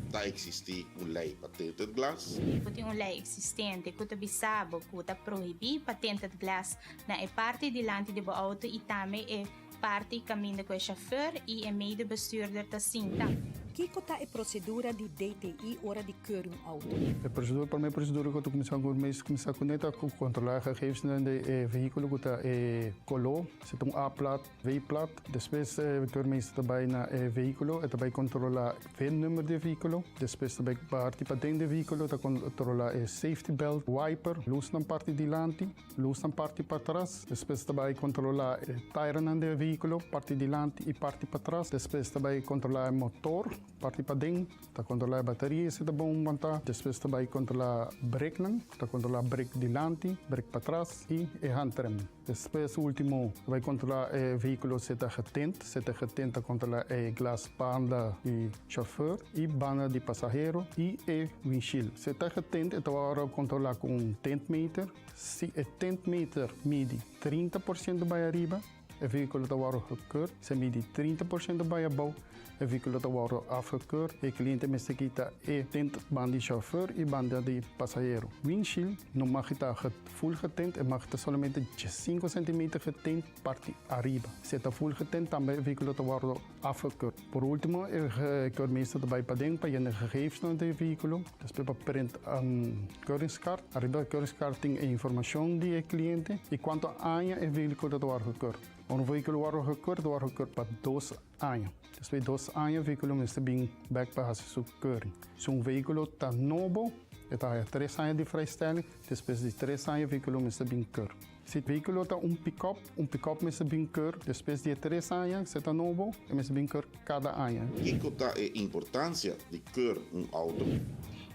Ta existi un ley pa tinted glass? Bo tin un ley existente cu ta bisa bo cu ta prohibi pa tinted glass na e parti dilanti di bo auto y tambe e parti caminda cu e chauffeur y e medebestuurder ta sinta. Kico ta e procedura di DTI ora di keur un auto? E procedura, prome procedura cu ta cuminsa cu mes cuminsa cu ne ta cu controla e gegevensnan di e vehiculo cu ta e color, si ta un A-plaat, V-plaat. Despues e keurmeester ta bay na e vehiculo, e ta bay controla V-nummer di e vehiculo. Despues ta bay parti paden di e vehiculo, ta controla e safety belt, wiper, luznan parti dilanti. Luznan parti patras, despues ta bai kontrolá e tairanan di e vehíkulo, parti dilanti i parti patras. Despues ta bai kontrolá e motor, parti paden, ta kontrolá e bateria si ta bon wantá. Despues ta bai kontrolá breknan, ta kontrolá brek dilanti, brek patras i e handrem. Despues último ta bai kontrolá e vehíkulo si ta getint, si ta getint ta kontrolá e glas banda di chauffeur i banda di pasahero i e windshield. Si ta getint e ta wòrdu kontrolá ku un tintmeter. Si e tintmeter midi 30 por ciento bay ariba, e vehiculo ta wordo gekeurd. Si e midi 30 por ciento bay abou, e vehiculo ta wordo afgekeurd. E cliente mester kita e tint banda di chauffeur y banda di pasahero. Windshield no mag ta full getint, e mag ta solamente 5 centimeter getint parti ariba. Si e ta full getint tambe e vehiculo ta wordo afgekeurd. Por ultimo e keurmeester ta bay paden pa yena gegevensnan di e vehiculo, despues pa print un keuringskaart. Ariba e keuringskaart tin e informacion di e cliente y cuanto aña e vehiculo ta wordo gekeurd. Ora un vehiculo wordo gekeurd, ta wordo gekeurd pa dos aña. Despues di dos aña e vehiculo mester bin bek pa haci su keuring. Si un vehiculo ta nobo, e ta haya tres aña di vrijstelling, despues di tres aña e vehiculo mester bin keur. Si vehíkulo ta un pikòp, un pikòp mester bin keur despues di e tres aña, si e ta nobo, e mester bin keur kada aña. Kiko ta e importansia di keur un outo?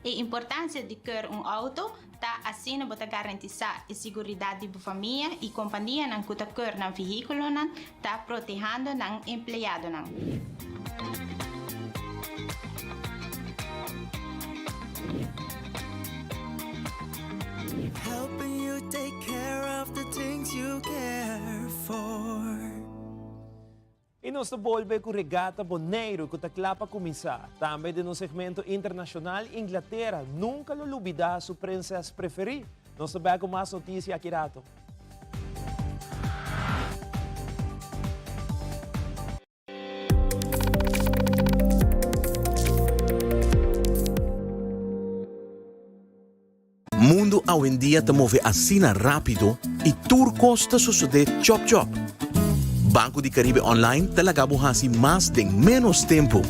E importansia di keur un outo ta asina bo ta garantisá e siguridat di bo famia i kompanianan ku ta keur nan vehíkulonan ta protehando nan empleadonan. Helping you take care of the things you care for. I nos ta bolbe ku Regata Boneiru ku ta kla pa kuminsá. Tambe den nos segmento internashonal, Inglatera nunka lo lubidá su prinses preferí. Nos ta bek ku mas notisia aki rato. Mundu awendia ta move asina rápido i tur kos ta sosodé chòp chòp. Banco di Caribe Online ta laga bo hasi mas den ménos tempu.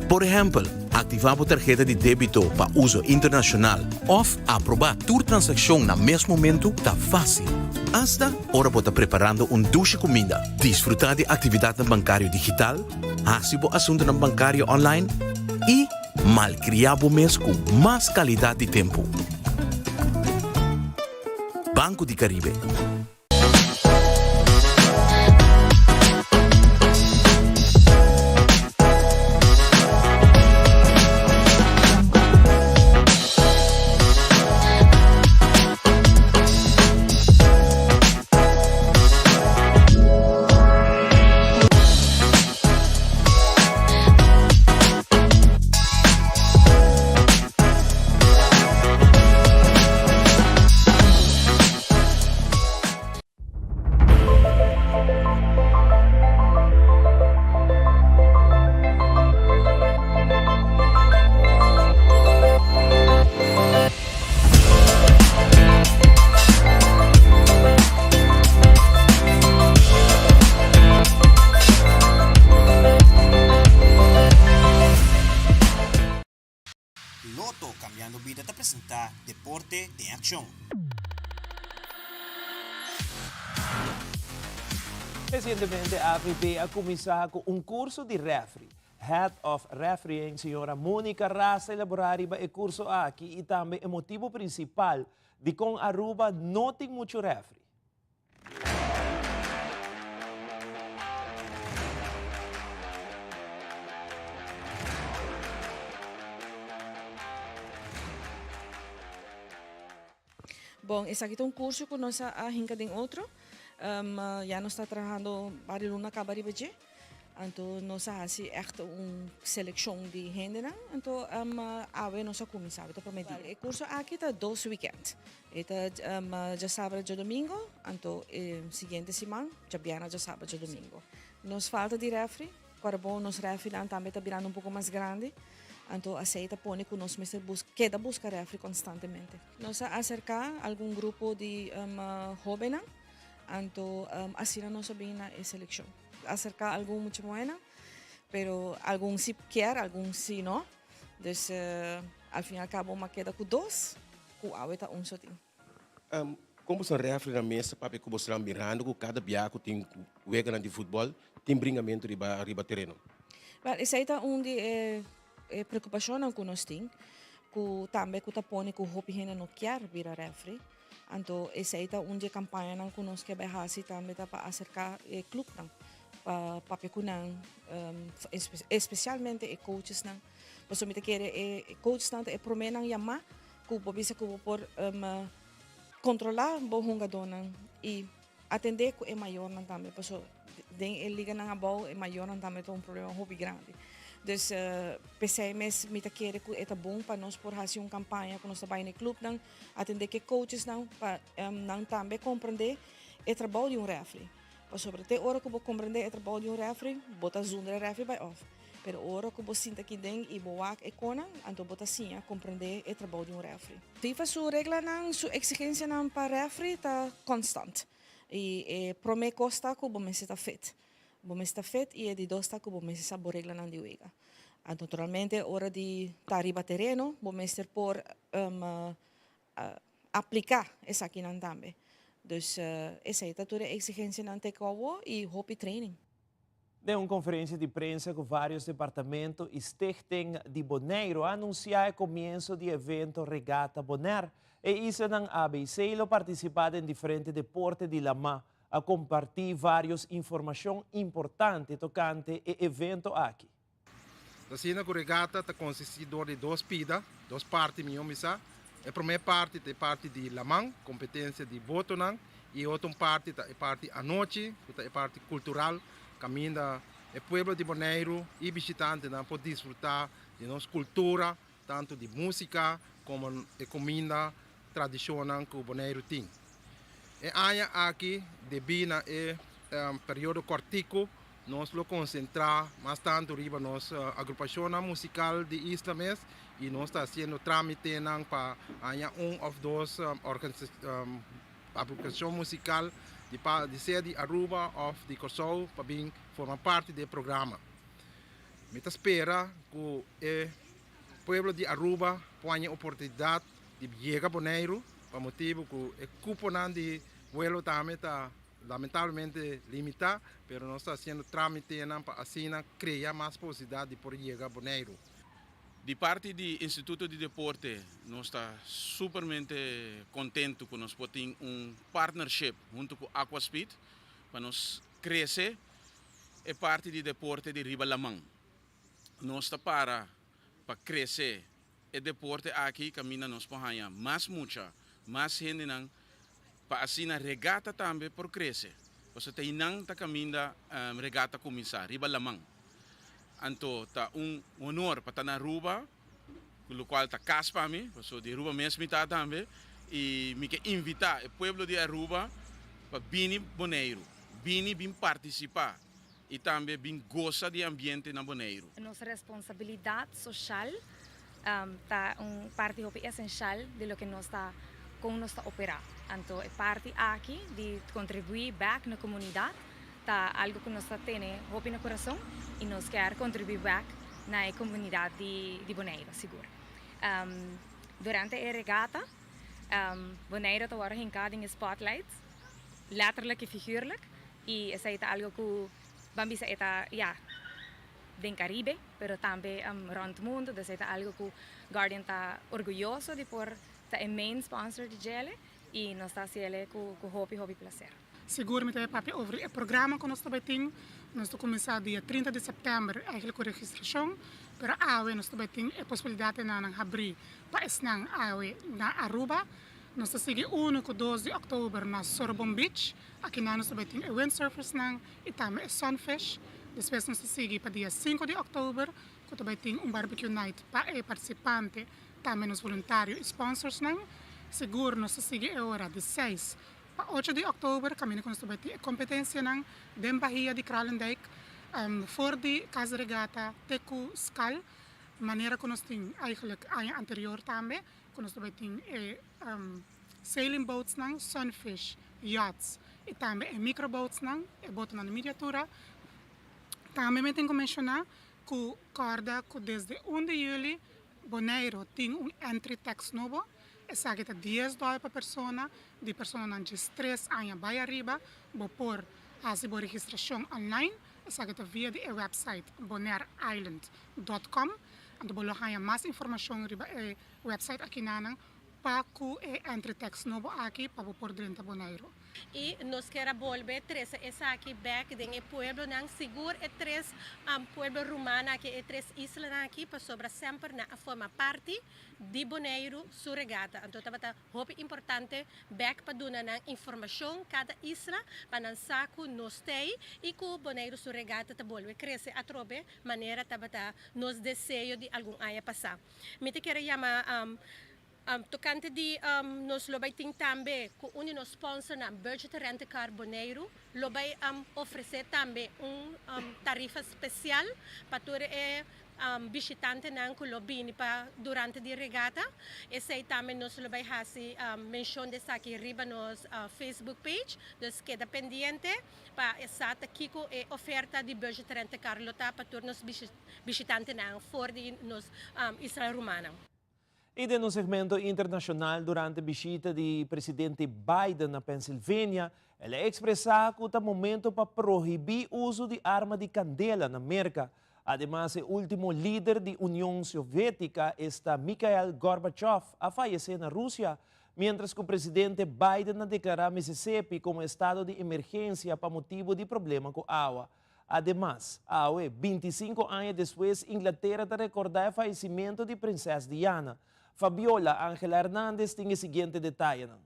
Por ehèmpel, aktivá bo tarheta di débito pa uso internashonal òf aprobá tur transakshon na mes momentu ta fásil. Asta ora bo ta preparando un dushi kuminda, disfrutá di aktividatnan bankario digital, hasi bo asuntunan bankario online i malkriá bo mes ku mas kalidat di tempu. Banco di Caribe. Lotto Cambiando Bida ta presenta Deporte den Accion. Recientemente AVB a cuminsa cu un curso di refri. Head of Refereeing señora Monica Ras a elabora riba e curso aki y tambe e motibo principal dicon Aruba no tin mucho refri. Bon, esaki ta un curso cu nos a hinca den otro. Ya nos ta trahando varios luna caba riba dje. Anto nos a hasi ègt un selekshon di hendenan. Anto awe nos a kuminsá, awe ta promé dia. E kurso aki ta dos wikènt. E ta djasabra djadumingu, anto e siguiente siman djabièrnè djasabra djadumingu. Nos falta di rèfri, kòrda bon nos rèfrinan tambe ta birando un poko mas grandi, anto asei ta pone ku nos mester keda buska rèfri konstantemente. Nos a aserká algun grupo di hóbennan, anto asina nos a bini na e selekshon. Acerca algun mucha muhénan, pero algun si kier, algun si no. Dus al fin y al cabo m'a keda cu dos, cu awe ta un so tin. Kon boso refri na mesa papia ku boso nan mirando ku kada bia ku tin weganan di futbòl tin bringamentu riba riba tereno? Wèl, esei ta un di e e preokupashonnan ku nos tin, ku tambe ku ta pone ku hopi hende no kier bira refri. Anto esei ta un di e kampañanan ku nos ke bai hasi tambe ta pa aserká e klupnan, pa papia ku nan, espesialmente e coachesnan. Pasobra mi ta kere e coachesnan ta e proménan yamá ku bo bisa ku bo por kontrolá bo hungadónan i atendé ku e mayornan tambe. Pasobra den e liganan abou e mayornan tambe ta un problema hopi grandi. Dus p'esei mes mi ta kere ku e ta bon pa nos por hasi un kampaña ku nos ta bai na e klupnan. Atendé ku e coachesnan pa nan tambe komprendé e trabou di un refri. Pasobra te ora ku bo komprendé e trabou di un refri, bo ta zundra e refri bai òf. Pero ora ku bo sinta aki den i bo wak e konan, anto bo ta siña komprendé e trabou di un refri. FIFA su reglanan, su eksigensianan pa refri ta konstant. I e promé kos ta ku bo mester ta fit. Bo mester ta fit i e di dos ta ku bo mester sa bo reglanan di wega. Naturalmente ora di ta riba tereno bo mester por apliká esakinan tambe. Dus esei ta tur e eksigensianan te ku awo i hopi training. Den un konferensia di prensa ku vários departamento i stichting di Boneiru a anunsiá e komienso di evento Regata Bonaire. E islanan ABC lo partisipá den diferente deporte di lamá. A kompartí vários informashon importante tokante e evento aki. Asina ku regata ta konsistí dor di dos pida, dos parti mihó bisa. E promé parti ta e parti di laman, kompetensia di botonan, i e otro un parti ta e parti anochi, ku ta e parti kultural, kaminda e pueblo di Boneiru i bishitantenan por disfrutá di nos kultura, tantu di músika komo e kuminda tradishonnan ku Boneiru tin. E aña aki, debí na e periodo kòrtiku, nos lo konsentrá mas tantu riba nos agrupashonnan musikal di isla mes i nos ta hasiendo trámitenan pa haña un òf dos agrupashon musikal di sea di Aruba òf di Kòrsou pa bin forma parti di e programa. Mi ta spera ku e pueblo di Aruba por haña e oportunidat di yega Boneiru pa motibu ku e kuponan di vuelo tambe ta lamentablemente limitá, pero nos ta hasiendo trámitenan pa asina krea mas posibilidat di por yega Boneiru. Di parti di Instituto di Deporte nos ta supermente kontentu ku nos por tin un partnership huntu ku Aquaspeed pa nos krese e parti di deporte di riba laman. Nos ta para pa krese e deporte aki kaminda nos por haña mas mucha, mas hendenan pa asina regata tambe por krese. Pasobra ta einan ta kaminda regata kuminsá, riba laman. Anto ta un honor pa ta na Aruba, lokual ta kas pa mi, pasobra di Aruba mes mi ta tambe, i mi ke invitá e pueblo di Aruba pa bini Boneiru, bini bin partisipá i tambe bin gosa di e ambiente na Boneiru. Nos responsabilidat soshal ta un parti hopi esenshal di loke nos ta kon nos ta operá. Anto e parti aki di kontribuí bèk na komunidat ta algu ku nos ta tene hopi na kurason i nos kier kontribuí bèk na e komunidat di Boneiru sigur. Durante e regata Boneiru ta wòrdu hinká den e spotlight, letterlijk i figuurlijk. I esei ta algo ku ban bisa e ta ya den Karibe pero tambe rònt mundu, dus e ta algo ku Guardian ta orguyoso di por ta e main sponsor di djele i nos ta hasiele ku hopi hopi plaser. Sigur mi ta bai papia over e programa ku nos ta bai tin. Nos ta kuminsá dia 30 di sèptèmber eigentlik ku registrashon, pero awe nos ta bai tin e posibilidat di nan habrí pa esnan awe na Aruba. Nos ta sigui unu ku dos di òktober na Sorobon Beach. Akinan nos ta bai tin e windsurfersnan i tambe e sunfish. Despues nos ta sigui pa dia sinku di òktober ku ta bai tin un barbecue night pa e partisipante, tambe nos voluntario i sponsorsnan. Sigur nos ta sigui e ora di seis pa ocho di òktober kaminda ku nos ta bai tin e kompetensianan den Bahia di Kralendijk for di Kas di Regata te ku Skal, manera ku nos tin eigenlijk aña anterior tambe ku nos ta bai tin e sailing boatsnan, sunfish yachts i tambe e microboatsnan, e botonan di miniatura. Tambe mi tin ku menshoná ku kòrda ku desde un di yüli Boneiru tin un entry tax nobo, esaki ta dies dòler pa persona, di personanan diestres aña bai ariba, bo por hasi bo registrashon online, esaki ta via di e website bonaireisland dot com, anto bo lo haña mas informashon riba e website akinanan pa ku e entry tax nobo aki pa bo por drenta Boneiru. I nos kier a bolbe trese esaki bek den e pueblonan, sigur e tres pueblo ruman aki, e tres islanan aki, pasobra semper nan a forma parti di Boneiru su regata. Anto tabata hopi importante bek pa duna nan informashon kada isla pa nan sa ku nos t'ei i ku Boneiru su regata ta bolbe krese atrobe manera tabata nos deseo di algun aña pasá. Mi ta kere yama tokante di nos lo bai tin tambe ku un di nos sponsornan Budget Rent a Car Boneiru lo bai ofresé tambe un tarifa spesial pa tur e bishitantenan ku lo bini pa durante di regata. Esei tambe nos lo bai hasi menshon di esaki riba nos Facebook page, dus keda pendiente pa e sa ta kiko e oferta di Budget Rent a Car lo ta pa tur nos bishitantenan for di nos isla rumannan. I den un segmento internashonal durante bishita di presidente Biden na Pennsylvania, el a ekspresá ku ta momento pa prohibí uso di arma di kandela na Merka. Ademas e último lider di Union Soviétika, esta Mikhail Gorbachev, a fayesé na Rusia, miéntras ku presidente Biden a deklará Mississippi komo estado di emergensia pa motibu di problema ku awa. Ademas, awe, bintisinco aña despues, Inglatera ta recorda e fayecimento di Prinses Diana. Fabiola Angela Hernandez tin e siguiente detayenan.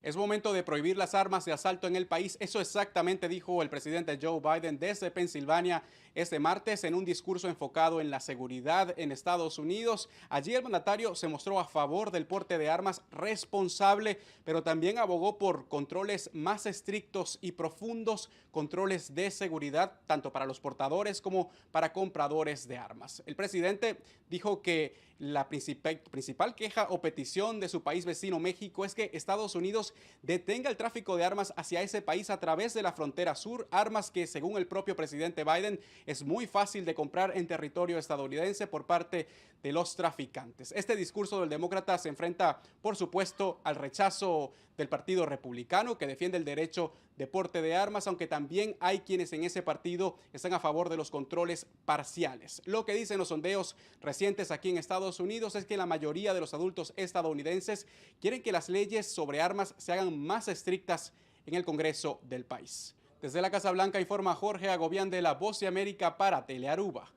Es momento de prohibir las armas de asalto en el país. Eso exactamente dijo el presidente Joe Biden desde Pensilvania este martes en un discurso enfocado en la seguridad en Estados Unidos. Allí el mandatario se mostró a favor del porte de armas responsable, pero también abogó por controles más estrictos y profundos, controles de seguridad tanto para los portadores como para compradores de armas. El presidente dijo que la principal, queja o petición de su país vecino México es que Estados Unidos detenga el tráfico de armas hacia ese país a través de la frontera sur, armas que según el propio presidente Biden es muy fácil de comprar en territorio estadounidense por parte de los traficantes. Este discurso del demócrata se enfrenta, por supuesto, al rechazo del Partido Republicano que defiende el derecho de porte de armas, aunque también hay quienes en ese partido están a favor de los controles parciales. Lo que dicen los sondeos recientes aquí en Estados Unidos es que la mayoría de los adultos estadounidenses quieren que las leyes sobre armas se hagan más estrictas en el Congreso del país. Desde la Casa Blanca informa Jorge Agobián de La Voz de América para Telearuba.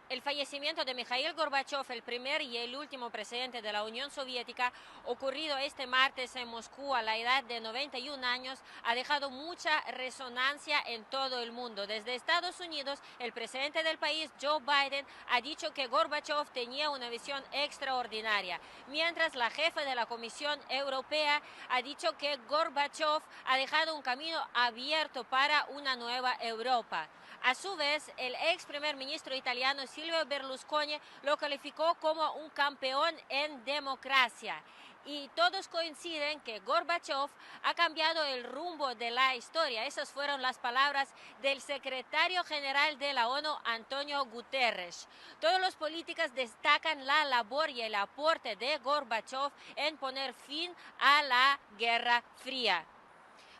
El fallecimiento de Mikhail Gorbachev, el primer y el último presidente de la Unión Soviética, ocurrido este martes en Moscú a la edad de 91 años, ha dejado mucha resonancia en todo el mundo. Desde Estados Unidos, el presidente del país, Joe Biden, ha dicho que Gorbachev tenía una visión extraordinaria, mientras la jefa de la Comisión Europea ha dicho que Gorbachev ha dejado un camino abierto para una nueva Europa. A su vez, el ex primer ministro italiano Silvio Berlusconi lo calificó como un campeón en democracia. Y todos coinciden que Gorbachev ha cambiado el rumbo de la historia. Esas fueron las palabras del secretario general de la ONU, Antonio Guterres. Todos los políticos destacan la labor y el aporte de Gorbachev en poner fin a la Guerra Fría.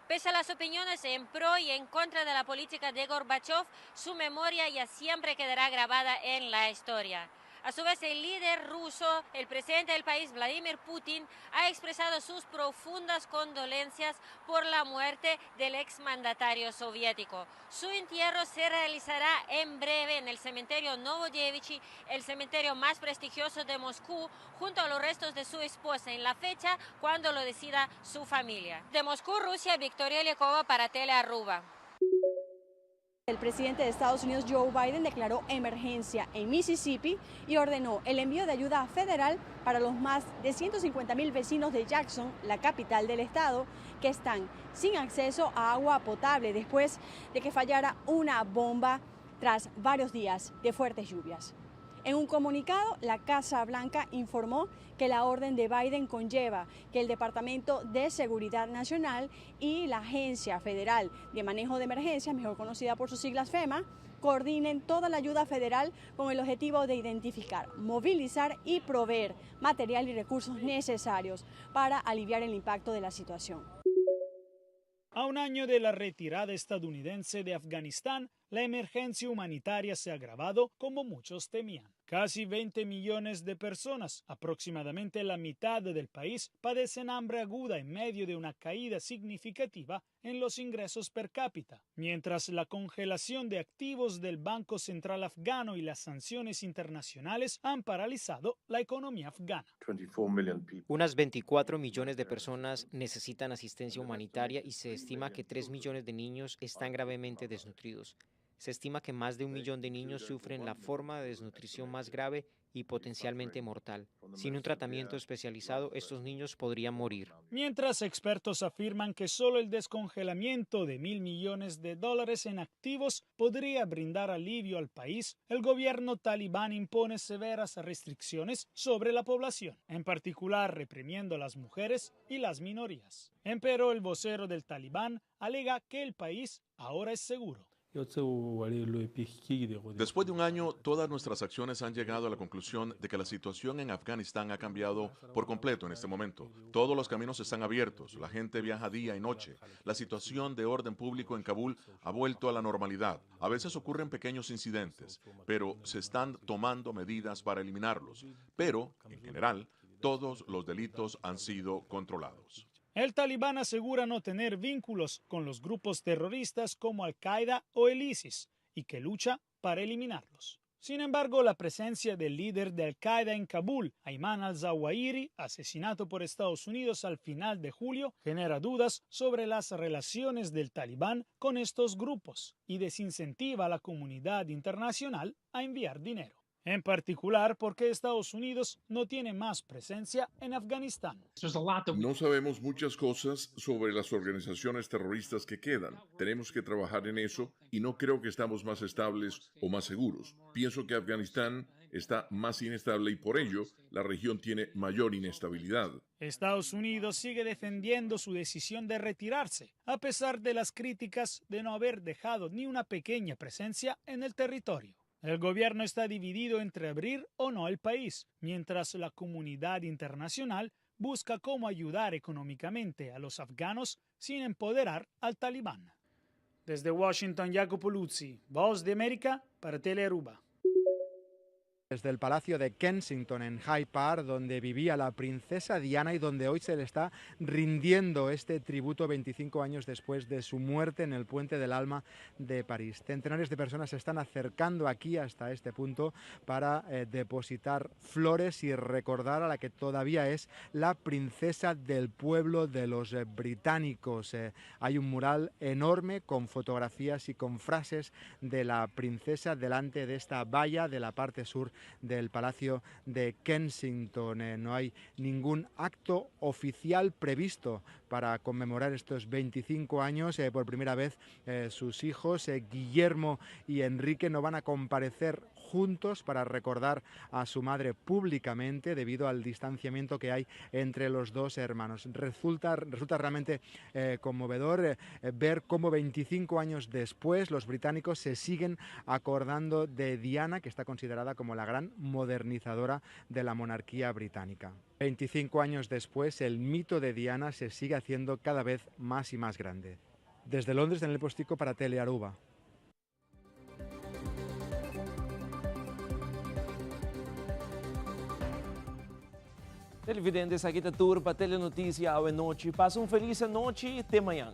Pese a las opiniones en pro y en contra de la política de Gorbachev, su memoria ya siempre quedará grabada en la historia. A su vez, el líder ruso, el presidente del país, Vladimir Putin, ha expresado sus profundas condolencias por la muerte del exmandatario soviético. Su entierro se realizará en breve en el cementerio Novodevichy, el cementerio más prestigioso de Moscú, junto a los restos de su esposa en la fecha cuando lo decida su familia. De Moscú, Rusia, Victoria Lekova para Telearuba. El presidente de Estados Unidos, Joe Biden, declaró emergencia en Mississippi y ordenó el envío de ayuda federal para los más de 150 mil vecinos de Jackson, la capital del estado, que están sin acceso a agua potable después de que fallara una bomba tras varios días de fuertes lluvias. En un comunicado, la Casa Blanca informó que la orden de Biden conlleva que el Departamento de Seguridad Nacional y la Agencia Federal de Manejo de Emergencias, mejor conocida por sus siglas FEMA, coordinen toda la ayuda federal con el objetivo de identificar, movilizar y proveer material y recursos necesarios para aliviar el impacto de la situación. A un año de la retirada estadounidense de Afganistán, la emergencia humanitaria se ha agravado como muchos temían. Casi 20 millones de personas, aproximadamente la mitad del país, padecen hambre aguda en medio de una caída significativa en los ingresos per cápita, mientras la congelación de activos del Banco Central afgano y las sanciones internacionales han paralizado la economía afgana. Unas 24 millones de personas necesitan asistencia humanitaria y se estima que 3 millones de niños están gravemente desnutridos. Se estima que más de un millón de niños sufren la forma de desnutrición más grave y potencialmente mortal. Sin un tratamiento especializado, estos niños podrían morir. Mientras expertos afirman que solo el descongelamiento de mil millones de dólares en activos podría brindar alivio al país, el gobierno talibán impone severas restricciones sobre la población, en particular reprimiendo a las mujeres y las minorías. Empero el vocero del talibán alega que el país ahora es seguro. Después de un año, todas nuestras acciones han llegado a la conclusión de que la situación en Afganistán ha cambiado por completo en este momento. Todos los caminos están abiertos, la gente viaja día y noche. La situación de orden público en Kabul ha vuelto a la normalidad. A veces ocurren pequeños incidentes, pero se están tomando medidas para eliminarlos. Pero, en general, todos los delitos han sido controlados. El talibán asegura no tener vínculos con los grupos terroristas como Al-Qaeda o el ISIS y que lucha para eliminarlos. Sin embargo, la presencia del líder de Al-Qaeda en Kabul, Ayman al-Zawahiri, asesinado por Estados Unidos al final de julio, genera dudas sobre las relaciones del talibán con estos grupos y desincentiva a la comunidad internacional a enviar dinero. En particular porque Estados Unidos no tiene más presencia en Afganistán. No sabemos muchas cosas sobre las organizaciones terroristas que quedan. Tenemos que trabajar en eso y no creo que estamos más estables o más seguros. Pienso que Afganistán está más inestable y por ello la región tiene mayor inestabilidad. Estados Unidos sigue defendiendo su decisión de retirarse, a pesar de las críticas de no haber dejado ni una pequeña presencia en el territorio. El gobierno está dividido entre abrir o no el país, mientras la comunidad internacional busca cómo ayudar económicamente a los afganos sin empoderar al talibán. Desde Washington, Jacopo Luzzi, Voz de América para Telearuba. Desde el Palacio de Kensington en Hyde Park, donde vivía la princesa Diana y donde hoy se le está rindiendo este tributo 25 años después de su muerte en el Puente del Alma de París. Centenares de personas se están acercando aquí hasta este punto para eh, depositar flores y recordar a la que todavía es la princesa del pueblo de los eh, británicos. Eh, hay un mural enorme con fotografías y con frases de la princesa delante de esta valla de la parte sur del Palacio de Kensington. Eh, no hay ningún acto oficial previsto para conmemorar estos 25 años. Eh, por primera vez eh, sus hijos, Guillermo y Enrique, no van a comparecer juntos para recordar a su madre públicamente debido al distanciamiento que hay entre los dos hermanos. Resulta, resulta realmente eh, conmovedor eh, ver cómo 25 años después los británicos se siguen acordando de Diana, que está considerada como la gran modernizadora de la monarquía británica. 25 años después, el mito de Diana se sigue haciendo cada vez más y más grande. Desde Londres, en el Postico para Telearuba. Televidente, esaki ta tur pa Telenoticia awe nochi. Pasa un feliz anochi, te mañan.